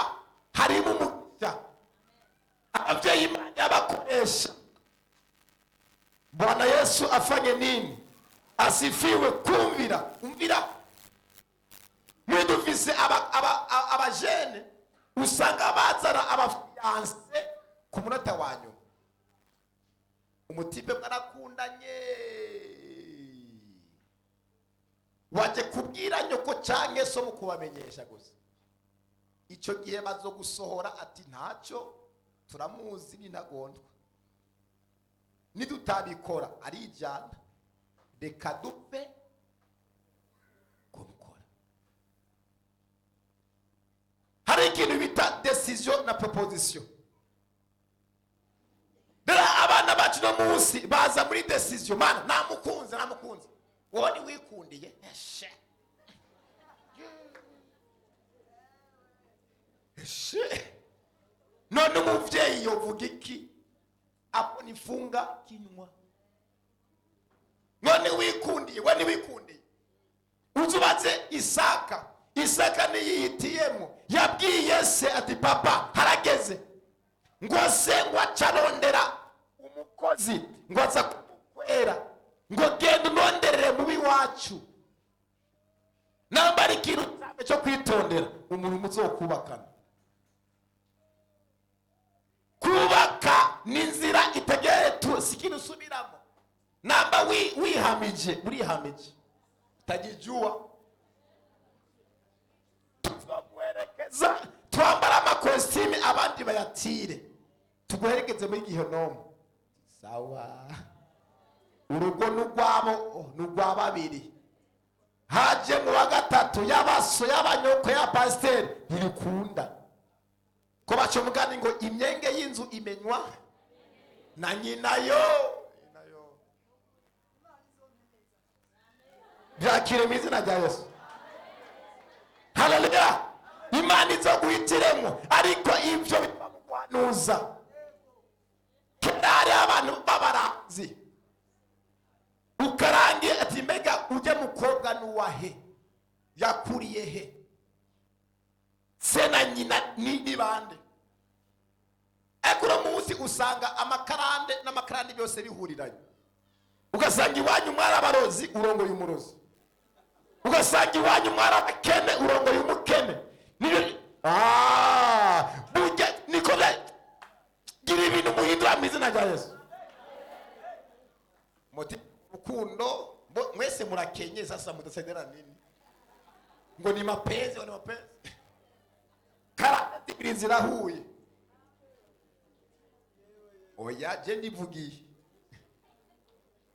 harimo umugisha. Abavyeyi Imana yabakoresha. Bwana Yesu afanye nini? Asifiwe. Kumvira, umvira. Muri dufise abajene usanga bazana aba fiancé ku munota wa nyuma. Umutipe mwarakundanye, waje kubwira nyoko canke so mu kubamenyesha gusa. Icyo gihe bazogusohora ati: "Ntacyo, turamuzi n'intagondwa, nidutabikora arijyana, reka dupfe kumukora." Hari ikintu bita décision na proposition. Rero abana bacu no munsi baza muri décision: "Mana, namukunze, namukunze." Wowe ntiwikundiye? Eshe, eshe, none umuvyeyi yovuga iki? Apo nifunga kinywa. None wikundiye? We ntiwikundiye? Uzubatse Isaka. Isaka niyihitiyemo, yabwiye se ati: "Papa, harageze." Ngo se ngo acarondera umukozi ngo aza kumukwera ngo: "Genda unonderere mubi wacu." Namba ari ikintu cyo kwitondera, umuntu muzokubakana, kubaka. Ni inzira itegere tu, si ikintu usubiramo. Namba wihamije, urihamije, utajijua. Tuzoguherekeza, twambara amakositime, abandi bayatire, tuguherekeze muri gihenomu. Sawa, urugo n'urwabo, n'urwa babiri. Haje mu wa gatatu, y'abaso, y'abanyoko, ya pasiteri, ntibikunda. Ko baca umugani ngo imyenge y'inzu imenywa na nyinayo. Byakire mu izina rya Yesu. Haleluya! Imana izo guhitiremo, ariko ibyo biva mu guhanuza. Kera hariho abantu b'abaranzi, ukarangiye ati: "Mbega ujya mukobwa n'uwahe? Yakuriye he? Se na nyina ni bande?" Ariko uno munsi usanga amakarande n'amakarande byose bihuriranye. Ugasanga iwanyu mwari abarozi, urongoye umurozi. Ugasanga iwanyu mwari abakene, urongoye umukene. Nibyo. Burya niko gira ibintu muhindura mu izina rya Yesu. Muti rukundo mwese murakenye, sasa mutasaidiana nini? Ngo ni mapenzi, ngo ni mapenzi. Karande zibiri zirahuye. Oya, je ndivugiye,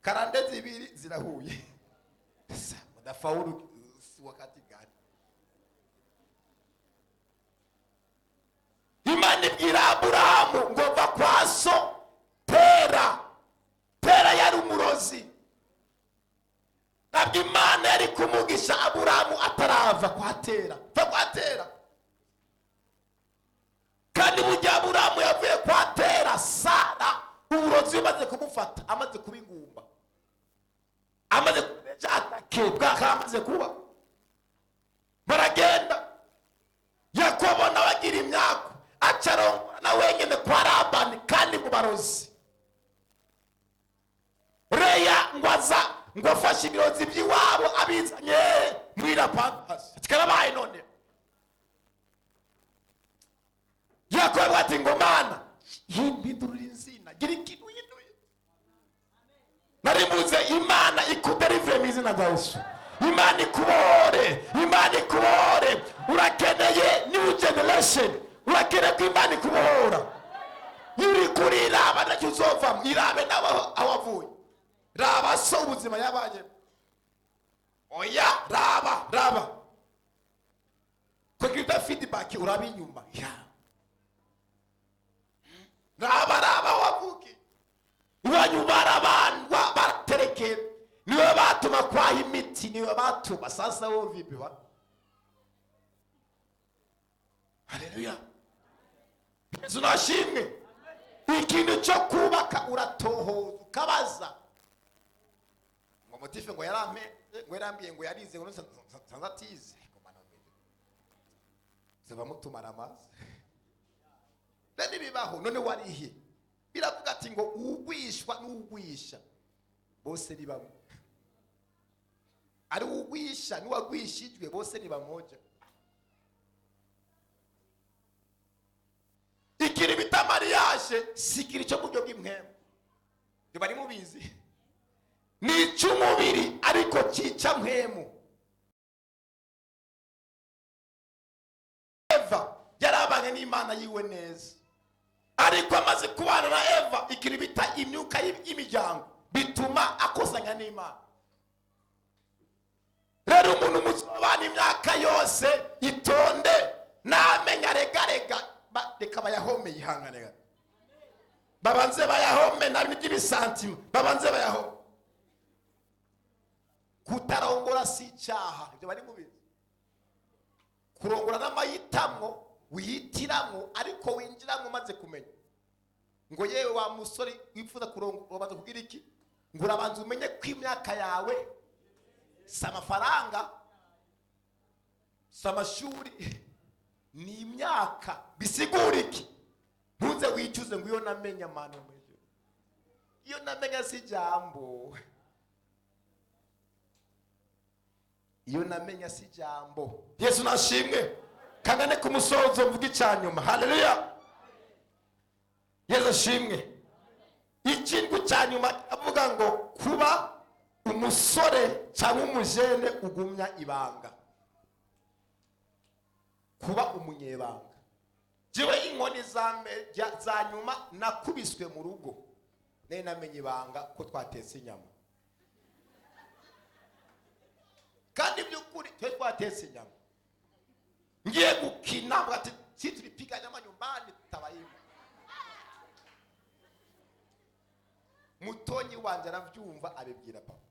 karande zibiri zirahuye. Sasa mudafaulu wakati gani? Imana ibwira Aburahamu ngo: "Va kwa so Tera." Tera yari umurozi. Ntabwo Imana yari kumugisha Aburahamu atarava kwa Tera. Va kwa Tera. Kandi burya Aburahamu yavuye kwa Tera, Sara uburozi bumaze kumufata, amaze kuba ingumba, amaze atake bwaka, amaze kuba. Baragenda, Yakobo nawe agira imyako, acarongora na wenyine kwa Labani, kandi mu barozi. Reya ngo aza ngo afashe ibirozi by'iwabo, abizanye muri Lapantasi, karabaye. None Yakobo ati ngo: "Mana, yimpindurira izina, gira ikintu uhinduye." Narimuze, Imana ikuderivure mu izina rya Yesu. Imana ikubohore, Imana ikubohore. Urakeneye new generation, urakeneye ko Imana ikubohora. Uri kuriraba, ntacyo uzovamo. Irabe nawe aho wavuye, raba so ubuzima yabayemo. Oya, raba, raba kugira feedback, uraba inyuma ya raba, raba aho wavukiye. Iwanyu barabandwa, baraterekera, niwe batuma kwaha imiti, niwe batuma. Sasa wowe vipi wa? Haleluya, Yesu nashimwe. Ikintu cyo kubaka, uratohoza, ukabaza ngo motife, ngo yarampe, ngo yarambwiye ngo yarize, ngo nsanze atize. Ziba mutumara amazi rero ibibaho. None warihe? Biravuga ati ngo ugwishwa n'ugwisha bose ni bamwe. Ari ugwisha n'uwagwishijwe, bose ni bamoja. Ikintu bita mariage si ikintu cyo mu buryo bw'impwemu, ntibari mubizi, ni icy'umubiri ariko cyica mpwemu. Eva yarabanye n'Imana yiwe neza, ariko amaze kubana na Eva, ikintu bita imyuka y'imiryango bituma akozanya n'Imana. Rero umuntu muzobana imyaka yose, itonde, namenya regarega, reka bayahome, yihangane gato. Babanze bayahome na by'ibisantima, babanze bayahome. Kutarongora si icyaha, ibyo bari mubizi. Kurongora n'amahitamwo wihitiramwo, ariko winjiramwo umaze kumenya. Ngo: "Yewe wa musore wifuza kurongora, urabanza kugira iki?" Ngo urabanza umenye ko imyaka yawe si amafaranga, si amashuri, ni imyaka. Bisigura iki? Ntuze wicuze ngo: "Iyo namenya." Amana mu ijuru, iyo namenya si ijambo, iyo namenya si ijambo. Yesu nashimwe. Kangane ku musozo, mvuga icya nyuma. Haleluya, Yesu ashimwe. Ikindwi cya nyuma avuga ngo kuba umusore cyangwa umujene ugumya ibanga, kuba umunyebanga. Jewe inkoni za nyuma nakubiswe mu rugo, nari namenye ibanga ko twatetse inyama, kandi by'ukuri twe twatetse inyama. Ngiye gukina ati si tulipiga nyama nyumbani tutabayima. Mutonyi wanje aravyumva abibwira papa.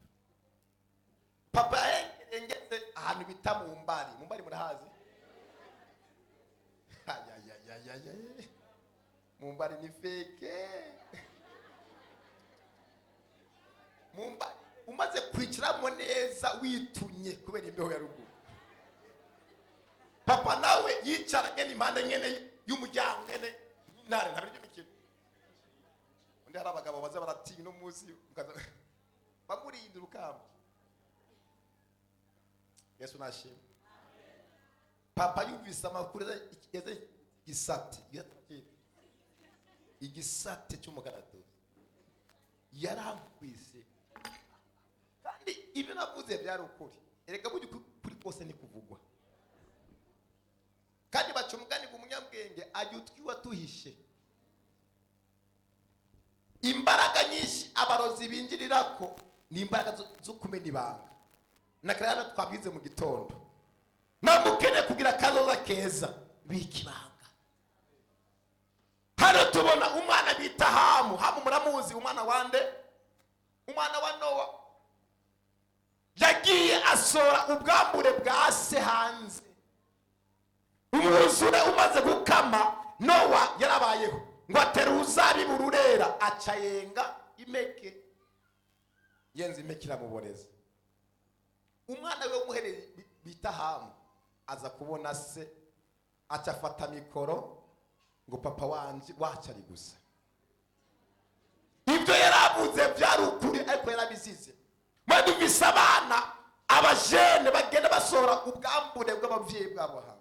Papa ngeze ahantu bita mu mbari, mu mbari murahazi? Ayayayayay, mu mbari ni feke. Mu mbari umaze kwicaramo neza witunye kubera imbeho ya ruguru. Papa nawe yicara ngene impande ngene y'umuryango ngene ntare ntabwo ibyo mikino. Undi hari abagabo baza baratinya no munsi bamurinda urukamba. Yesu nashimwe. Papa yumvise amakuru yaza igisate, igisate cy'umukaratusi yarankwize. Kandi ibyo navuze byari ukuri. Erega burya ukuri kose ni kuvugwa. Kandi baca umugani ngo umunyabwenge ajya utwiwa tuhishe. Imbaraga nyinshi abarozi binjirirako ni imbaraga zo kumena ibanga. Na kare hano twabwize mu gitondo, namukene kugira kazoza keza bika ibanga. Hano tubona umwana bita Hamu. Hamu muramuzi, umwana wande? Umwana wa Nowa. Yagiye asora ubwambure bwa se hanze. Umwuzure umaze gukama, Nowa yarabayeho ngo atere uruzabibu rurera, aca yenga impeke, yenze impeke iramuboreza. Umwana we w'umuhererezi bita Hamu aza kubona se, aca afata mikoro ngo papa wanje wacu ari gusa. Ibyo yaravuze byari ukuri, ariko yarabizize. Mwadumvise abana abajene bagenda basohora ubwambure bw'abavyeyi bwabo hanze.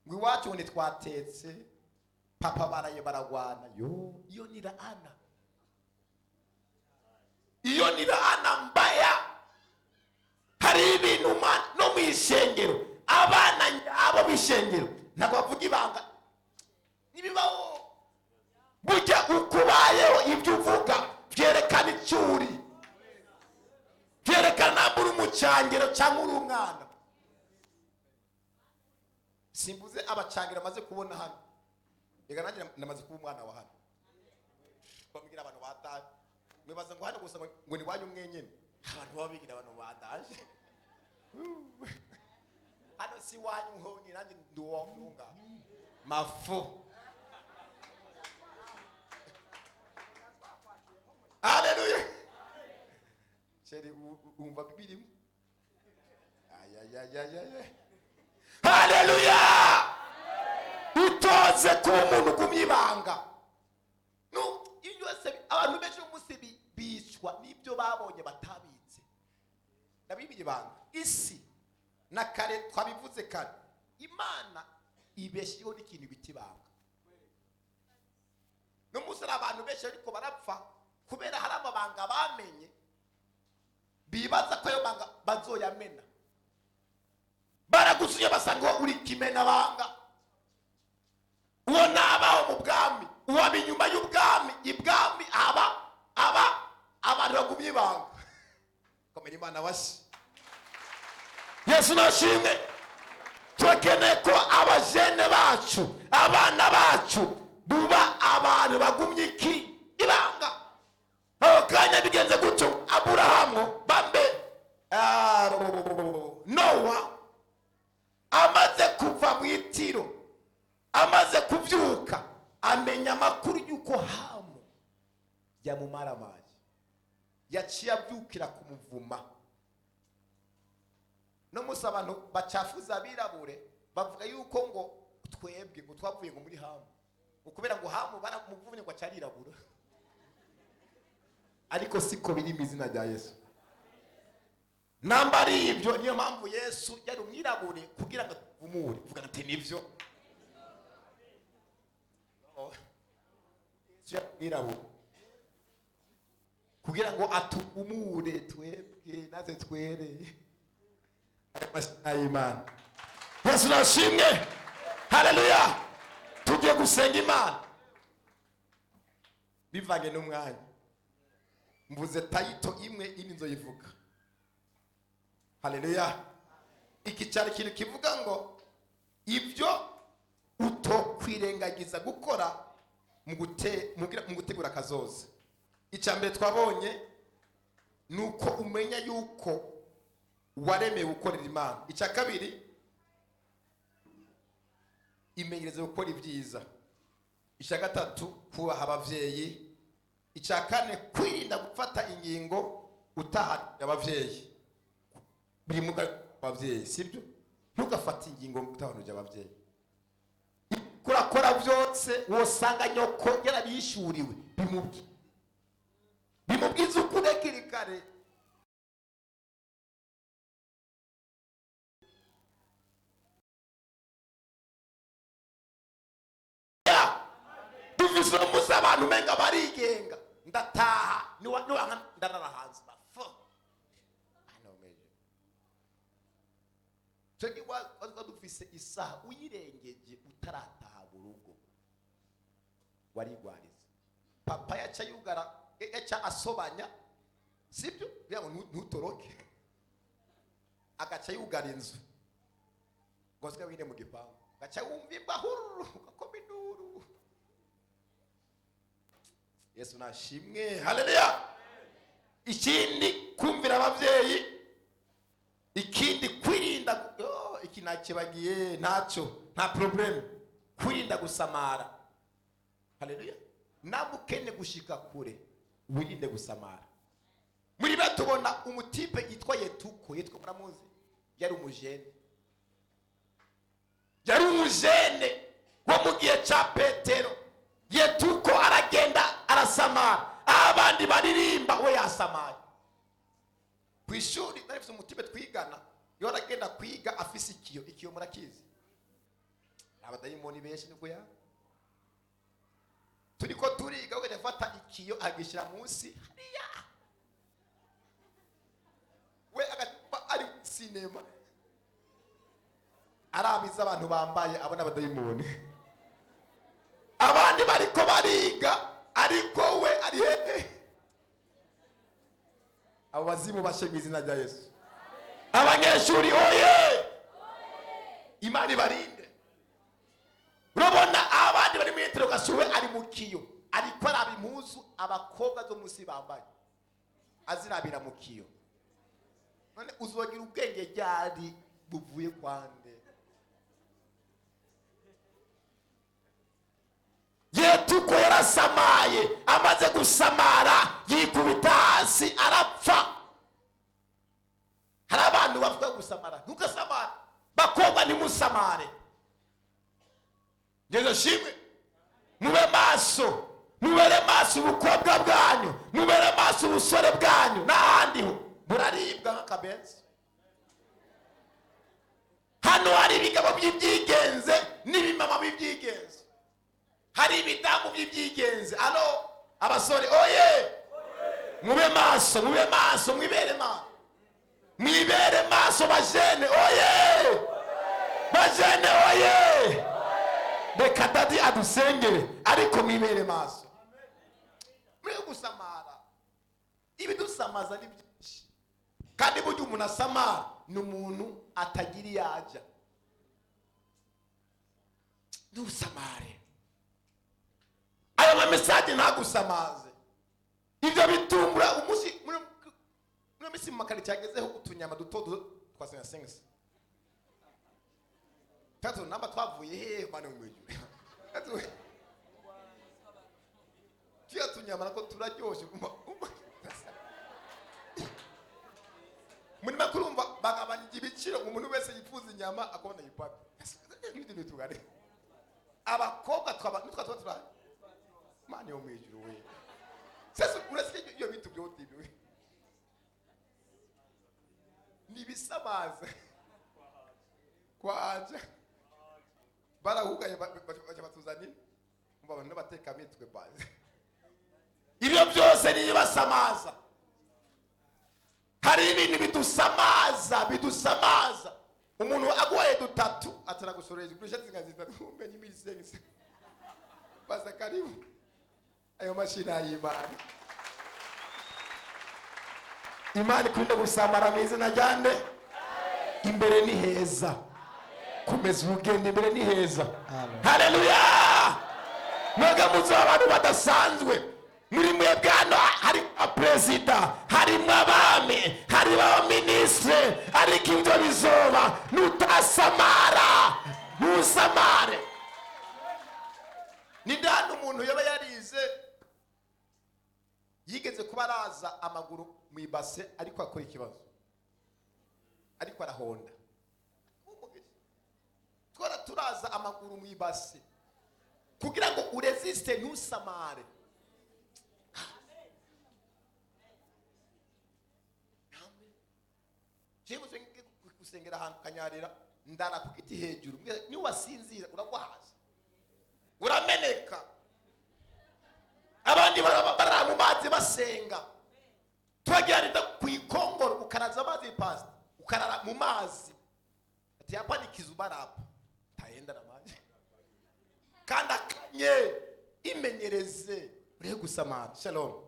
Ngo iwacu ngo ntitwatetse, papa baraye baragwana. Yo, iyo ni laana, iyo ni laana mbaya. Hari ibintu no mu ishengero, abana abo b'ishengero ntabwo bavuga ibanga, ntibibaho. Burya uko ubayeho ibyo uvuga byerekana icyo uri, byerekana ntabwo uri umucangero cyangwa uri umwana. Simbuze abacangero amaze kubona hano, reka nanjye namaze kuba umwana wa hano. Bambwira abantu bataje, mwibaza ngo hano gusa ngo ni wanyu mwenyine. Abantu baba bigira abantu bataje hano si wanyu honyine, nanjye ndi uwo ntunga mafu. Haleluya. Cheri umva bibirimo. Ayayayayay. Haleluya. Utoze kuba umuntu ugumya ibanga. No, iyo yose abantu benshi umunsi bicwa n'ibyo babonye batabitse. Ndabibiye ibanga. Isi na kare twabivuze kare, Imana ibeshiyeho n'ikintu bita ibanga. No munsi abantu benshi ariko barapfa kubera hari amabanga bamenye, bibaza ko ayo banga bazoyamena. Baragusuye basanga uri kimena banga. Uwo nabaho mu bwami, uwo inyuma y'ubwami, ibwami aba abantu bagumye ibanga. Komera Imana washi. Yesu nashimwe. Turakeneye ko abajene bacu, abana bacu buba abantu bagumye iki ibanga. Aho kanya bigenze gutyo, Aburahamu bambe Nowa amaze kuva mu itiro, amaze kubyuka, amenya amakuru y'uko Hamu yamumaramaye, yaciye abyukira kumuvuma. No musi abantu bacafuza abirabure bavuga yuko ngo twebwe ngo twavuye ngo muri Hamu, ukubera ngo Hamu baramuvumye ngo acarirabura. Ariko siko biri mu izina rya Yesu. Namba ari ibyo, niyo mpamvu Yesu yari umwirabure kugira ngo avumure. Vuga ati nibyo. Yesu yari umwirabure. Kugira ngo atumure twebwe natwe twere. Ayo mazina y'Imana. Yesu nashimwe. Haleluya. Tugiye gusenga Imana. Bivange n'umwanya. Mvuze title imwe, indi nzoyivuga. Haleluya. Iki cyari ikintu kivuga ngo ibyo utokwirengagiza gukora mu gutegura akazoza. Icya mbere twabonye ni uko umenya yuko waremewe gukorera Imana. Icya kabiri, imenyereze gukora ibyiza. Icya gatatu, kubaha ababyeyi. Icya kane, kwirinda gufata ingingo utaha ababyeyi. Biri mu ababyeyi, sibyo? Ntugafate ingingo utahanuje ababyeyi. Kurakora byose wosanga nyoko yarabishuriwe, bimubwiza ukuri hakiri kare. Dufise umunsi abantu umenga barigenga. Ndataha niwa ndarara hanze bafo. Twebwe wa dufise isaha uyirengeje utarataha mu rugo warigwariza. Papa yaca yugara, yaca asobanya, sibyo? Kugira ngo ntutoroke. Agaca yugara inzu ngo asigaye wine mu gipangu, agaca wumva imbwa hururu, ugakoma induru. Yesu nashimwe. Haleluya. Ikindi, kumvira ababyeyi. Ikindi, kwirinda, oh, iki nakibagiye ntacyo, nta problem. Kwirinda gusamara. Haleluya. Nawe ukene gushika kure, wirinde gusamara. Muri ba tubona umutipe yitwa Yetuko, yitwa muramuzi, yari umujene. Yari umujene wo mu gihe cya Petero. Yetuko aragenda arasamara, abandi baririmba, we yasamaye. Ku ishuri nari mfise umutipe twigana, iyo aragenda kwiga afise ikiyo. Ikiyo murakizi, abadayimoni benshi nibwo ya turiko turiga, ukajya afata ikiyo agishyira munsi hariya, we agatuba ari sinema, arabiza abantu bambaye, abona abadayimoni, abandi bariko bariga, ariko we ari hehe? Abo bazimu bashe mu izina rya Yesu. Abanyeshuri oye, Imana ibarinde. Urabona abandi bari mu interrogation, we ari mu kiyo, ariko araba impuzu abakobwa zo munsi bambaye, azirabira mu kiyo. None uzogira ubwenge ryari buvuye kwande? Yetuko yarasamaye, amaze gusamara yikubita hasi arapfa. Hari abantu bavuga gusamara, ntugasamare. Bakobwa ntimusamare. Ngeze shimwe, mube maso, mubere maso ubukobwa bwanyu, mubere maso ubusore bwanyu, n'ahandi ho muraribwa nk'akabenzi. Hano hari ibigabo by'ibyigenze n'ibimama by'ibyigenze, hari ibidamu by'ibyigenze. Alo abasore oye, mube maso, mube maso, mwibere maso, mwibere maso bajene oye, bajene oye. Reka dadi adusengere, ariko mwibere maso. Mwe gusamara, ibidusamaza ni byinshi, kandi burya umuntu asamara ni umuntu atagira iyo ajya. Ntusamare, ayo ma message ntagusamaze. Ibyo bitumbura umunsi muri misi mu makaritsiye yagezeho utunyama duto duto twa senga. Tatu namba twavuye hehe bana mu ijuru. Tuya tunyama nako turaryoshe. Muri makurumva bagabanije ibiciro, umuntu wese yifuza inyama akabona yipaka. Ibindi bitugare. Abakobwa twaba nitwa tuba Mani yo mu ijuru we. Sasa urasikia iyo bitu byote ibi. Nibisamaza. Kwaje. Barahugaye baca batuzanira. Umva abantu bateka mitwe bazi. Ibi Ibyo byose nibasamaza. Hari ibintu bidusamaza, bidusamaza. Umuntu aguhaye dutatu ataragusoreza kurusha zinga zitatu, kumbe ni misengi. Basa karibu. Ayo mashina y'Imana. Imana ikunda gusamara mu izina rya nde? Imbere ni heza. Komeza urugendo, imbere ni heza. Amen. Haleluya! Mwebwe muzi abantu badasanzwe muri mwebwe hano, hari abaperezida, harimo abami, harimo abaminisitiri, ariko ibyo bizoba nutasamara, ntusamare. Ni ndani umuntu yaba yarize yigeze kuba araza amaguru mu ibase, ariko akora ikibazo, ariko arahonda. Twara turaza amaguru mu ibase kugira ngo uresiste, ntusamare. Jewe ngiye gusengera ahantu kanyarira, ndara ku giti hejuru. Niwasinzira uragwa hasi, urameneka. Abandi barara mu mazi basenga. Twagerageza ku ikongoro, ukaraza amazi, pastor, ukarara mu mazi. Ati hapa ni kizuba hapa, taenda na maji. Kandi akanye, imenyereze ureke gusamara. Shalom.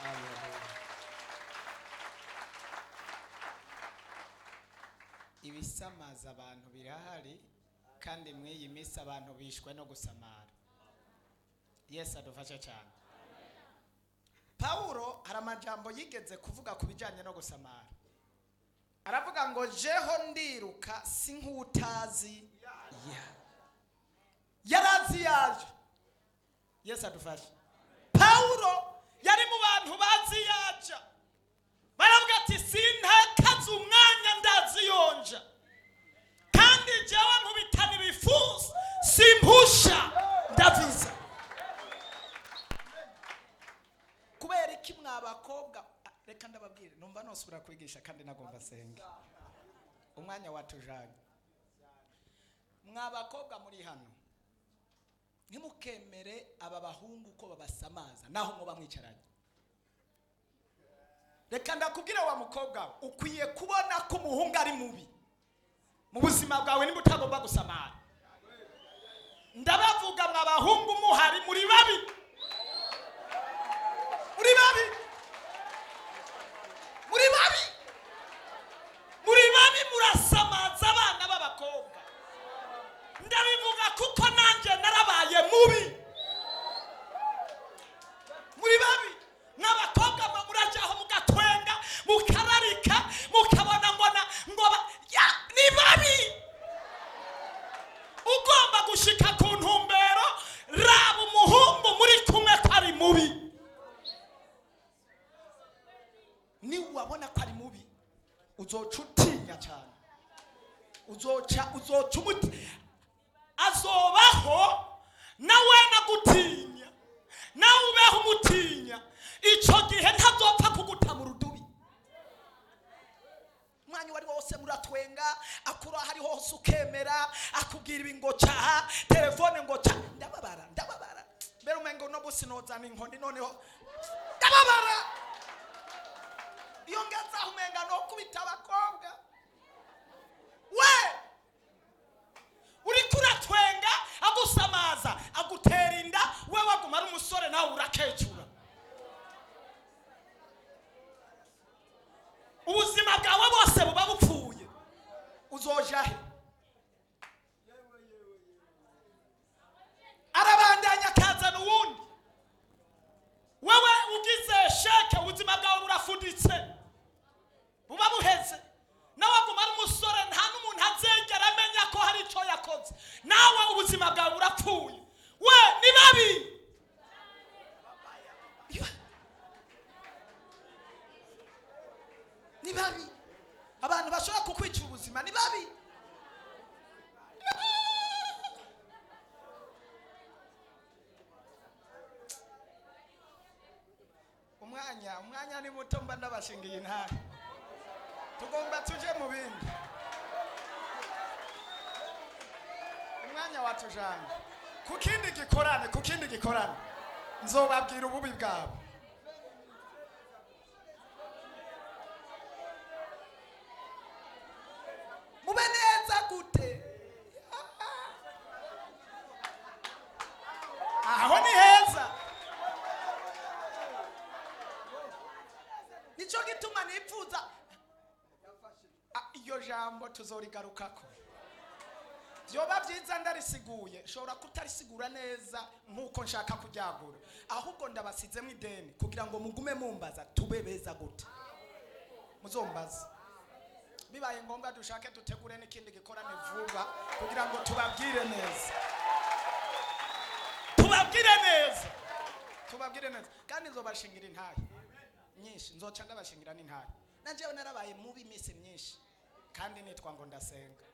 Haleluya. Ibisamaza abantu birahari, kandi muri iyi minsi abantu bishwe no gusamara. Yesu adufashe cyane. Pawulo hari amajambo yigeze kuvuga ku bijyanye no gusamara, aravuga ngo jeho ndiruka si nk'utazi ya yarazi yaje. Yesu adufashe. Pawulo yari mu bantu bazi yaja, baravuga ati sintakaze umwanya, ndazi yonja, kandi jewe nkubitana ibifuza, simpusha, ndaviza. Kubera iki mwa bakobwa? Reka ndababwire, numva nosubira kwigisha kandi nagomba senge, umwanya watujanye. Mwa bakobwa muri hano, ntimukemere aba bahungu ko babasamaza naho muba mwicaranye. Reka ndakubwira wa mukobwa we, ukwiye kubona ko umuhungu ari mubi mu buzima bwawe nimba utagomba gusamara. Ndabavuga mwa bahungu muhari, muri babi, muri babi, muri babi, muri babi, murasamaza abana b'abakobwa. Ndabivuga kuko nanjye narabaye mubi. Muri babi n'abakobwa mwe, murajyaho mugatwenga, mukararika, mukabona ngo na ngo ya ni babi. Ugomba gushika ku ntumbero, raba umuhungu muri kumwe ko ari mubi. Niwabona ko ari mubi, uzoca utinya cyane, uzoca umuti azobaho nawe nagutinya, nawe ubeho umutinya. Icyo gihe ntazopfa kuguta mu rudubi. Umwanya uwo ari wo wose muratwenga, akura aho ari hose ukemera, akubwira ibi ngo caha telefone ngo ca. Ndababara, ndababara mbere umengo no busi nozana inkoni, noneho ndababara iyo ngeze aho umenga no kubita abakobwa. We uriko uratwenga, agusamaza, agutera inda, we waguma ari umusore, nawe urakecura, ubuzima bwawe bwose buba bupfuye. Uzoja he? Arabandanya akazana uwundi, wewe ugize sheke, ubuzima bwawe burafuditse, buba buheze. Nawe aguma ari umusore, nta n'umuntu azegera amenya ko hari icyo yakoze, nawe ubuzima bwawe burapfuye. We ni babi. Ni babi, abantu bashobora kukwicira ubuzima ni babi. Umwanya ni muto, mba ndabashingiye intara, tugomba tuje mu bindi. Umwanya watujanye ku kindi gikorane, ku kindi gikorane. Nzobabwira ububi bwabo. Mube neza gute? Aho ni heza. Nicyo gituma nipfuza iyo jambo tuzorigarukako. Vyoba vyiza ndarisiguye, nshobora kutarisigura neza nkuko nshaka kuryagura, ahubwo ndabasizemo ideni kugira ngo mugume mumbaza tube beza gute. Muzombaza bibaye ngombwa dushake dutegure n'ikindi gikorane vuba kugira ngo tubabwire neza, tubabwire neza, tubabwire neza. Kandi nzobashingira intahe nyinshi, nzoca ndabashingira n'intahe. Nanjewe narabaye mubi iminsi myinshi kandi nitwa ngo ndasenga,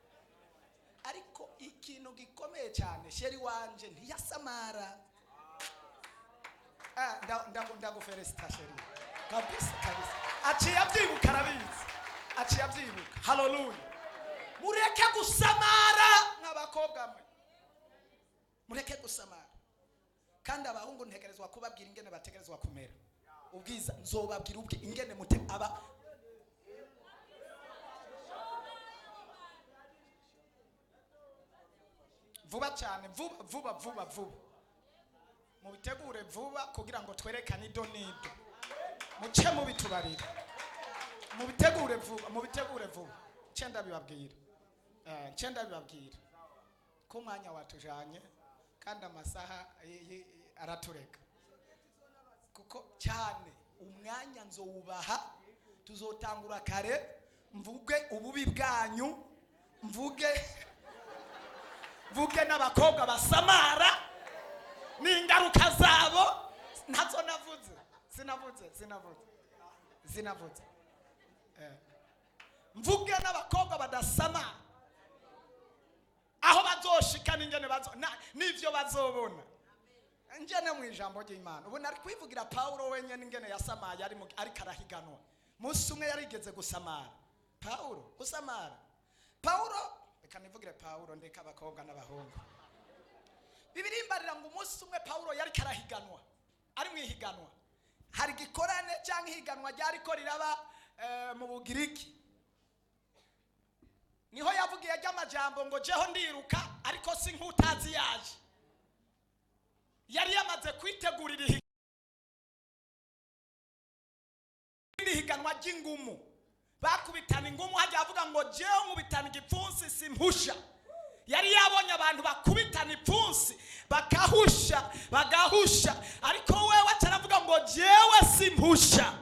ariko ikintu gikomeye cyane, chéri wanje ntiyasamara. Ndagufelicita chéri, kabisa kabisa. Aciye abyibuka, arabizi, aciye abyibuka. Haleluya! Mureke gusamara nk'abakobwa mwe, mureke gusamara. Kandi abahungu ntegerezwa kubabwira ingene bategerezwa kumera. Ubwiza nzobabwira ubwe ingene mute aba vuba cyane, vuba vuba vuba vuba. Mubitegure vuba kugira ngo twerekane ido n'ido, muce mubitubarira. Mubitegure vuba, mubitegure vuba. Nce ndabibabwira, nce ndabibabwira ko umwanya watujanye kandi amasaha aratureka, kuko cyane umwanya nzowubaha. Tuzotangura kare, mvuge ububi bwanyu, mvuge n'abakobwa basamara n'ingaruka zabo. Ntazo navuze, sinavuze, sinavuze, sinavuze. Mvuge n'abakobwa badasamara aho bazoshika n'ingene bazo n'ivyo bazobona. Njene mu ijambo ry'Imana ubu nari kwivugira Paulo wenyene ingene yasamaye ariko arahiganwa. Munsi umwe yarigeze gusamara Paulo, gusamara Paulo. Reka nivugire Paulo, ndeka abakobwa n'abahungu. Bibiliya imbarira ngo umunsi umwe Paulo yariko arahiganwa, ari mu ihiganwa, hari igikorane cyangwa ihiganwa ryariko riraba mu Bugiriki. Niho yavugiye ry'amajambo ngo jeho ndiruka ariko si nk'utazi yaje. Yari yamaze kwitegurira ihiganwa ry'ingumu, bakubitana ingumu. Hajya avuga ngo jeho nkubitana igipfunsi simpusha. Yari yabonye abantu bakubitana ipfunsi bakahusha bagahusha, ariko wewe aravuga ngo jewe simpusha.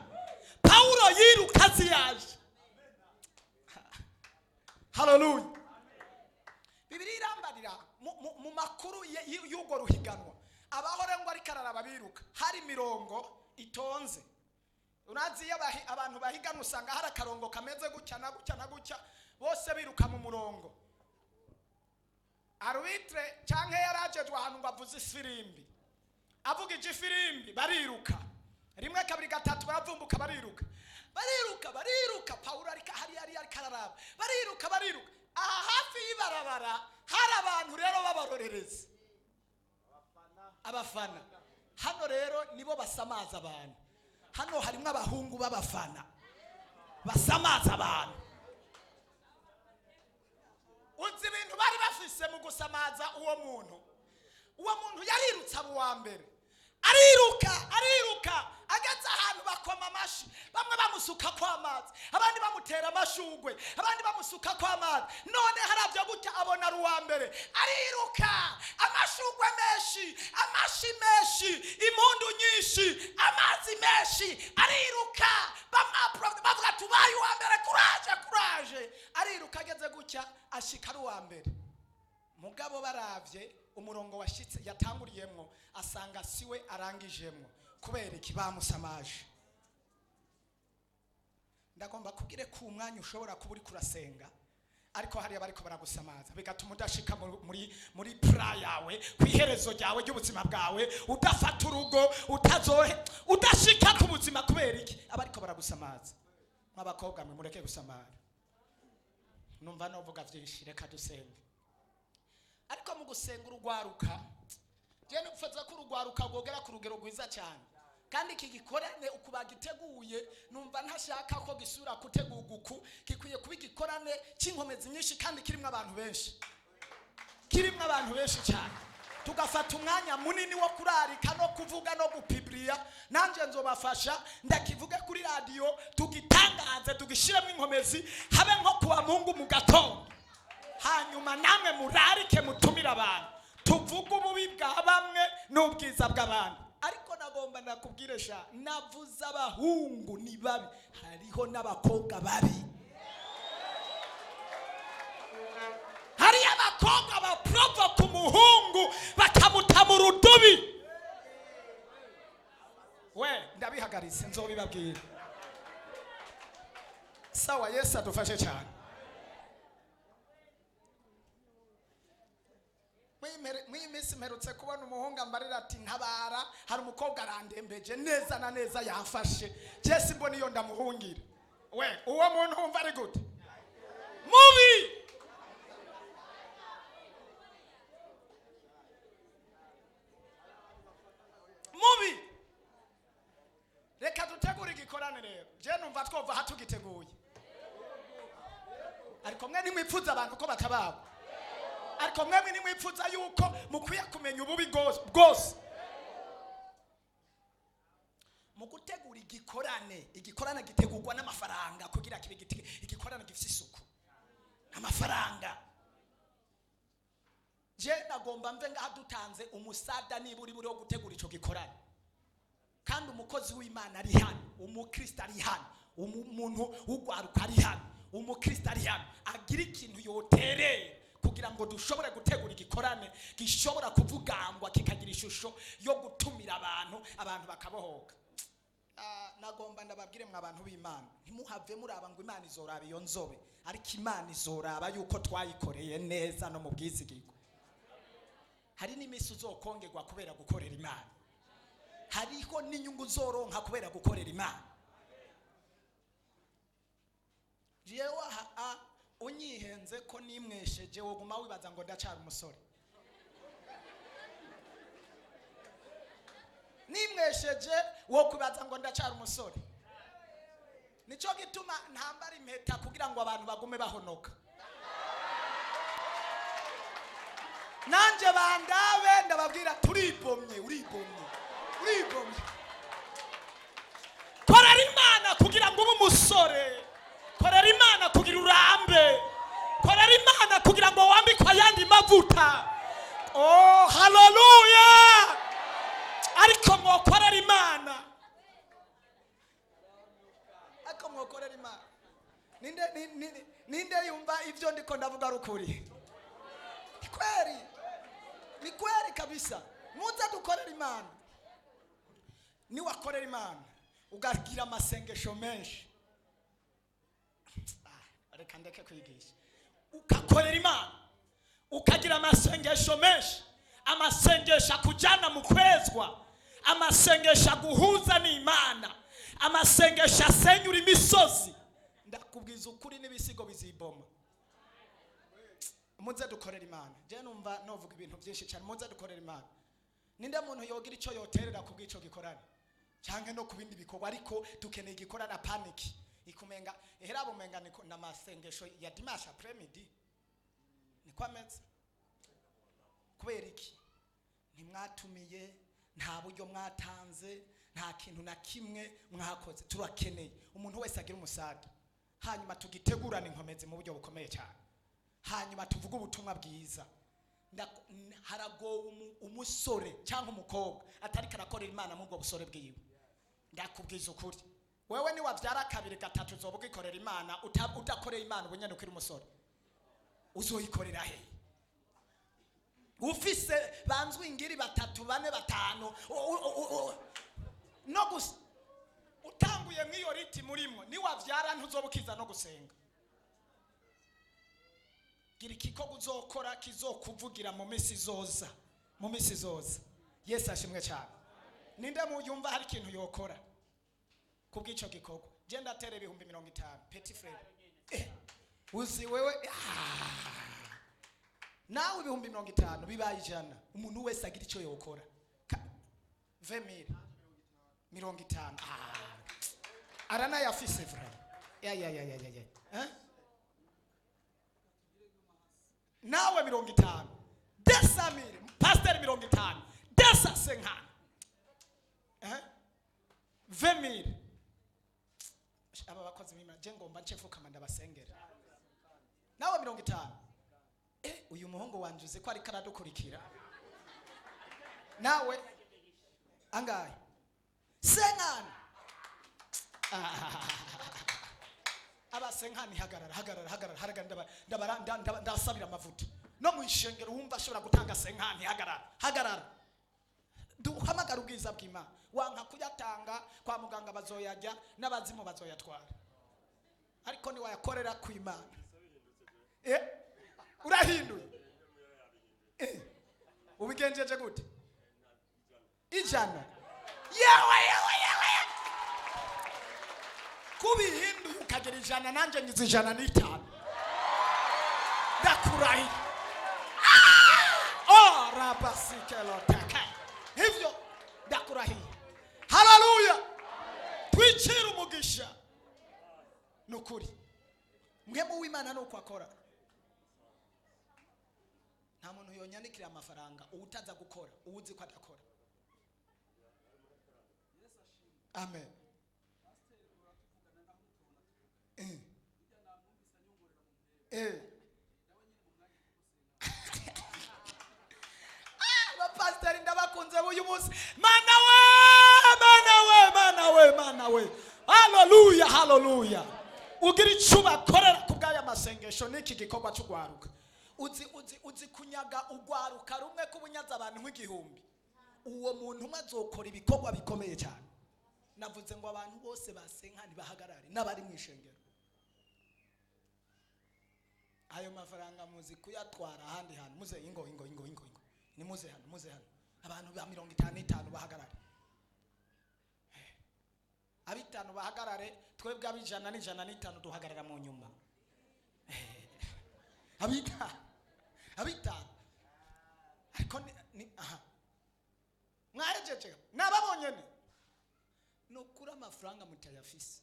Paulo yiruka azi yaje. Haleluya! Bibiliya irambarira mu makuru y'urwo ruhiganwa, abahore ngo ariko araraba biruka, hari imirongo itonze. Urazi iyo abantu bahiganwa usanga hari akarongo kameze gutya na gutya na gutya, bose biruka mu murongo. Arbitre canke yarajejwe ahantu ngo avuze ifirimbi, avugije ifirimbi bariruka, rimwe, kabiri, gatatu, baravumbuka, bariruka, bariruka, bariruka. Paulo ariko hari yari ariko araraba bariruka, bariruka. Aha hafi y'ibarabara hari abantu rero b'abarorerezi, abafana. Hano rero nibo basamaza abantu. Hano harimo abahungu b'abafana basamaza abantu. Uzi ibintu bari bafise mu gusamaza uwo muntu? Uwo muntu yarirutse abo uwa mbere, ariruka, ariruka, ageze ahantu bakoma amashi, bamwe bamusuka ko amazi, abandi bamutera amashugwe, abandi bamusuka ko amazi. None harabyo gutya abona ari uwa mbere, ariruka, amashugwe menshi, amashi menshi, impundu nyinshi, amazi menshi, ariruka, bavuga tubaye uwa mbere, kuraje, kuraje. Ariruka, ageze gutya ashika ari uwa mbere. Mugabo baravye umurongo washitse yatanguriyemwo, asanga siwe arangijemwo. Kubera iki? Bamusamaje. Ndagomba kubwire ko umwanya ushobora kuba uri kurasenga, ariko hariya bariko baragusamaza, bigatuma udashika muri plan yawe, ku iherezo ryawe ry'ubuzima bwawe, udafata urugo, utazohe, udashika ku buzima. Kubera iki? Abariko baragusamaza. Mw'abakobwa mwe, mureke gusamara. Numva novuga vyinshi, reka dusenge. Ariko mu gusenga, urugwaruka, Je nipfuza ko urugwaruka rwogera ku rugero rwiza cyane, kandi iki gikorane uku bagiteguye numva ntashaka ko gisubira gutegurwa uku. Gikwiye kuba igikorane cy'inkomezi nyinshi kandi kirimo abantu benshi, kirimo abantu benshi cyane, tugafata umwanya munini wo kurarika no kuvuga no gupibiriya. Nanjye nzobafasha ndakivuge kuri radiyo, tugitangaze, tugishyiremo inkomezi, habe nko kuwa Mungu mu gatondo. Hanyuma namwe murarike, mutumire abantu, tuvuge ububi bwa bamwe n'ubwiza bw'abandi. Ariko nagomba nakubwire sha, navuze abahungu ni babi, hariho n'abakobwa babi. Hariyo abakobwa baprovoka umuhungu bakamuta mu rudubi. We ndabihagaritse, nzobibabwira. Sawa, Yesu adufashe cyane. Mw'iyi minsi mperutse kubona umuhungu ambarira ati ntabara, hari umukobwa arandembeje neza na neza, yafashe jesi mbona iyo ndamuhungira. We uwo muntu wumva ari gute? Mubi. Mubi. Reka dutegure igikorane rero. Je numva twova aha tugiteguye, ariko mwe nimwipfuza abantu ko batabagwa, ariko mwemwe nimwipfuza yuko mukwiye kumenya ububi bwose. Mu gutegura igikorane, igikorane gitegurwa n'amafaranga kugira kibe igikorane gifite isuku, amafaranga. Je nagomba mve ngaha dutanze umusada niburi buri wo gutegura ico gikorane, kandi umukozi w'Imana ari hano, umukristo ari hano, umuntu w'ugwaruka ari hano, umukristo ari hano, agira ikintu yoterera kugira ngo dushobore gutegura igikorane gishobora kuvugangwa kikagira ishusho yo gutumira abantu, abantu bakabohoka. Nagomba ndababwire mwa bantu b'Imana, ntimuhave muraba ngo Imana izoraba iyo nzobe, ariko Imana izoraba yuko twayikoreye neza no mu bwizigirwa. Hari n'imisi uzokongerwa kubera gukorera Imana, hariho n'inyungu uzoronka kubera gukorera Imana. Jewe aha unyihenze ko nimwesheje, woguma wibaza ngo ndacara umusore. Nimwesheje wo kwibaza ngo ndacara umusore. Nico gituma ntambara impeta kugira ngo abantu bagume bahonoka. Nanje bandabe ndababwira turibomye, uribomye, uribomye. Korera Imana kugira ngo ube umusore, korera Imana kugira urambe, korera Imana kugira ngo wambikwe ayandi mavuta. Oh, haleluya! Ariko mwokorera Imana, ariko mwokorera Imana. Ninde yumva ivyo ndiko ndavuga rukuri? Ni kweli, ni kweli kabisa. Muze dukorera Imana. Niwakorera Imana ugagira amasengesho menshi, reka ndeke kwigisha. Ukakorera Imana ukagira amasengesho menshi, amasengesho akujyana mu kwezwa, amasengesho aguhuza n'Imana, amasengesho asenyura imisozi. Ndakubwiza ukuri n'ibisigo biziboma. Muze dukorera Imana. Je numva novuga ibintu byinshi cyane. Muze dukorera Imana. Ninde muntu yogira icyo yoterera ku bw'ico gikorana canke no ku bindi bikorwa? Ariko dukeneye igikorana panic ikumenga ehera bumenga niko namasengesho ya dimanche après-midi niko ameze. Kubera iki? Ntimwatumiye, nta buryo mwatanze, nta kintu na kimwe mwakoze. Turakeneye umuntu wese agira umusada, hanyuma tugitegurana inkomezi mu buryo bukomeye cyane, hanyuma tuvuge ubutumwa bwiza. Haragowe umusore cyangwa umukobwa atariko arakorera Imana mu bwo busore bwiwe. Ndakubwiza ukuri, wewe ni wavyara kabiri gatatu uzoba ugikorera Imana. Udakoreye Imana ubunyene ukiri umusore, uzoyikorera he? Ufise banzwe ingiri 3 4 5 no gusa utanguye mw'iyo riti murimo, ni wavyara ntuzoba ukiza no gusenga. Gira igikorwa uzokora kizokuvugira mu minsi izoza, mu minsi izoza. Yesu ashimwe cyane. Ninde muyumva hari ikintu yokora kubw'ico gikorwa? Je ndatere 50,000 petit frère. Uzi wewe. Nawe 50,000 bibaye 100. Umuntu wese agira icyo yokora. 20,000, 50. Ah, aranayafise vraiment. Ya ya ya ya ya ya. Eh? Nawe 50, 200,000, pasiteri 50, 250. Eh? 20,000. Aba bakozi b'Imana, je ngomba nce mfukama ndabasengera. Nawe 50. Eh, uyu muhungu wanje uzi ko ariko aradukurikira. Nawe angahe? 50. Abasenkani, hagarara, hagarara, hagarara, hagarara. Ndabasabira amavuta. No mu ishengero wumva ashobora gutanga 50, hagarara, hagarara. Duhamagara ubwiza bw'Imana. Wanka kuyatanga kwa muganga bazoyajya n'abazimu bazoyatwara, ariko niwayakorera ku Imana. Urahinduye. Ubigenjeje gute? 100. Yewe, yewe, yewe, kubihinduye ukagera 100, nanjye ngize 105. Ndakurahiye. Oh, rabasikelotaka hivyo, ndakurahiye. Haleluya! Twicire umugisha. Nukuri mwe w'Imana nuko akora. Nta muntu yonyanikira amafaranga uwutaza gukora, uwuzi ko adakora. Amen. Eh. Abapasiteri ndabakunze uyu munsi. Mana we, mana we, mana we, mana we! Haleluya, haleluya! Ugira icyo ubakorera ku bw'aya masengesho n'iki gikorwa cy'ugwaruka. Uzi kunyaga ugwaruka rumwe k'ubunyaza abantu nk'igihumbi, uwo muntu umwe azokora ibikorwa bikomeye cyane. Navuze ngo abantu bose basenka ntibahagarare, n'abari mu ishengero. Ayo mafaranga muzi kuyatwara ahandi hantu. Muze, ingo, ingo, ingo, ingo, ingo, nimuze hano, muze hano. Abantu ba 55 bahagarare, abitanu bahagarare. Twebwe ab'ijana n'105 duhagarara mu nyuma. Abitanu, abitanu. Ariko ni aha mwahejeje, nababonye. Ni ukuri amafaranga mutayafise,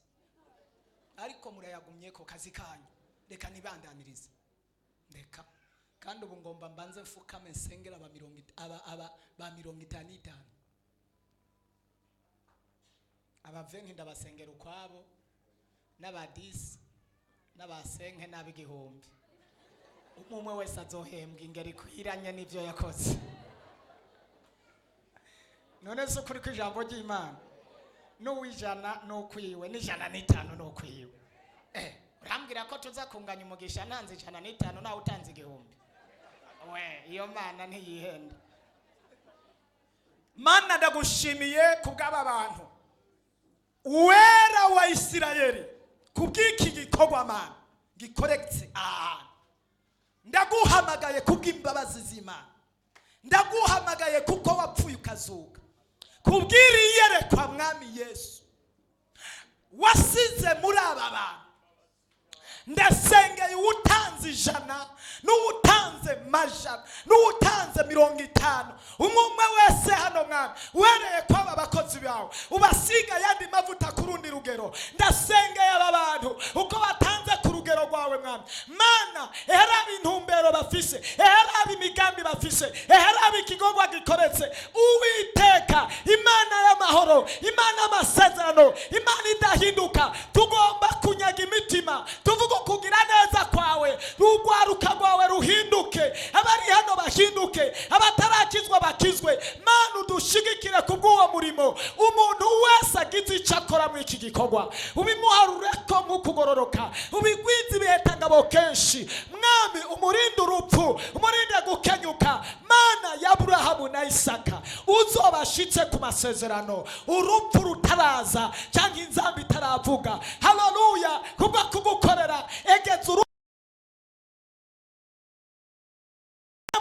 ariko murayagumye ko kazi kanyu. Reka nibandanirize. Reka kandi ubu ngomba mbanze mfukame nsengera aba ba 55. Aba 20 ndabasengera ukwabo, n'aba 10, n'abasenke, n'ab'igihumbi. Umwe umwe wese azohembwa ingeri ikwiranye n'ibyo yakoze. None se ukuri kw'ijambo ry'Imana, n'uw'ijana n'ukwiwe, n'105 n'ukwiwe. Eh, urambwira ko tuza kunganya umugisha ntanze 105, nawe utanze 1000? We, iyo Mana ntiyihenda. Mana, ndagushimiye kubw'aba bantu. Uwera wa Isirayeli, kubw'iki gikorwa Mana gikoreketse ahantu, ndaguhamagaye kubw'imbabazi z'Imana. Ndaguhamagaye kuko wapfuye ukazuka, kubw'iri yerekwa Mwami Yesu wasize muri aba bantu. Ndasengeye uwutanze 100, n'uwutanze majana, n'uwutanze 50, umwe umwe wese hano. Mwami, wereye ko aba bakozi bawe ubasiga ayandi mavuta ku rundi rugero. Ndasengeye aba bantu uko batanze ku rugero rwawe. Mwami Mana, eheraba intumbero bafise, eheraba imigambi bafise, eheraba ikikorwa gikoretse. Uwiteka Imana y'amahoro, Imana y'amasezerano, Imana idahinduka, tugomba kunyaga imitima, tuvuga kugira neza kwawe. Rugwaruka rwawe ruhinduke, abari hano bahinduke, abatarakizwa bakizwe. Mana, udushigikire kubw'uwo murimo. Umuntu wese agize icyo akora muri iki gikorwa, ubimuharureko nk'ukugororoka, ubigwize ibihetangabo kenshi. Mwami, umurinde urupfu, umurinde gukenyuka. Mana ya Aburahamu na Isaka, uzobashitse ku masezerano urupfu rutaraza cyangwa inzamba itaravuga. Haleluya! Kubwo kugukorera, egeza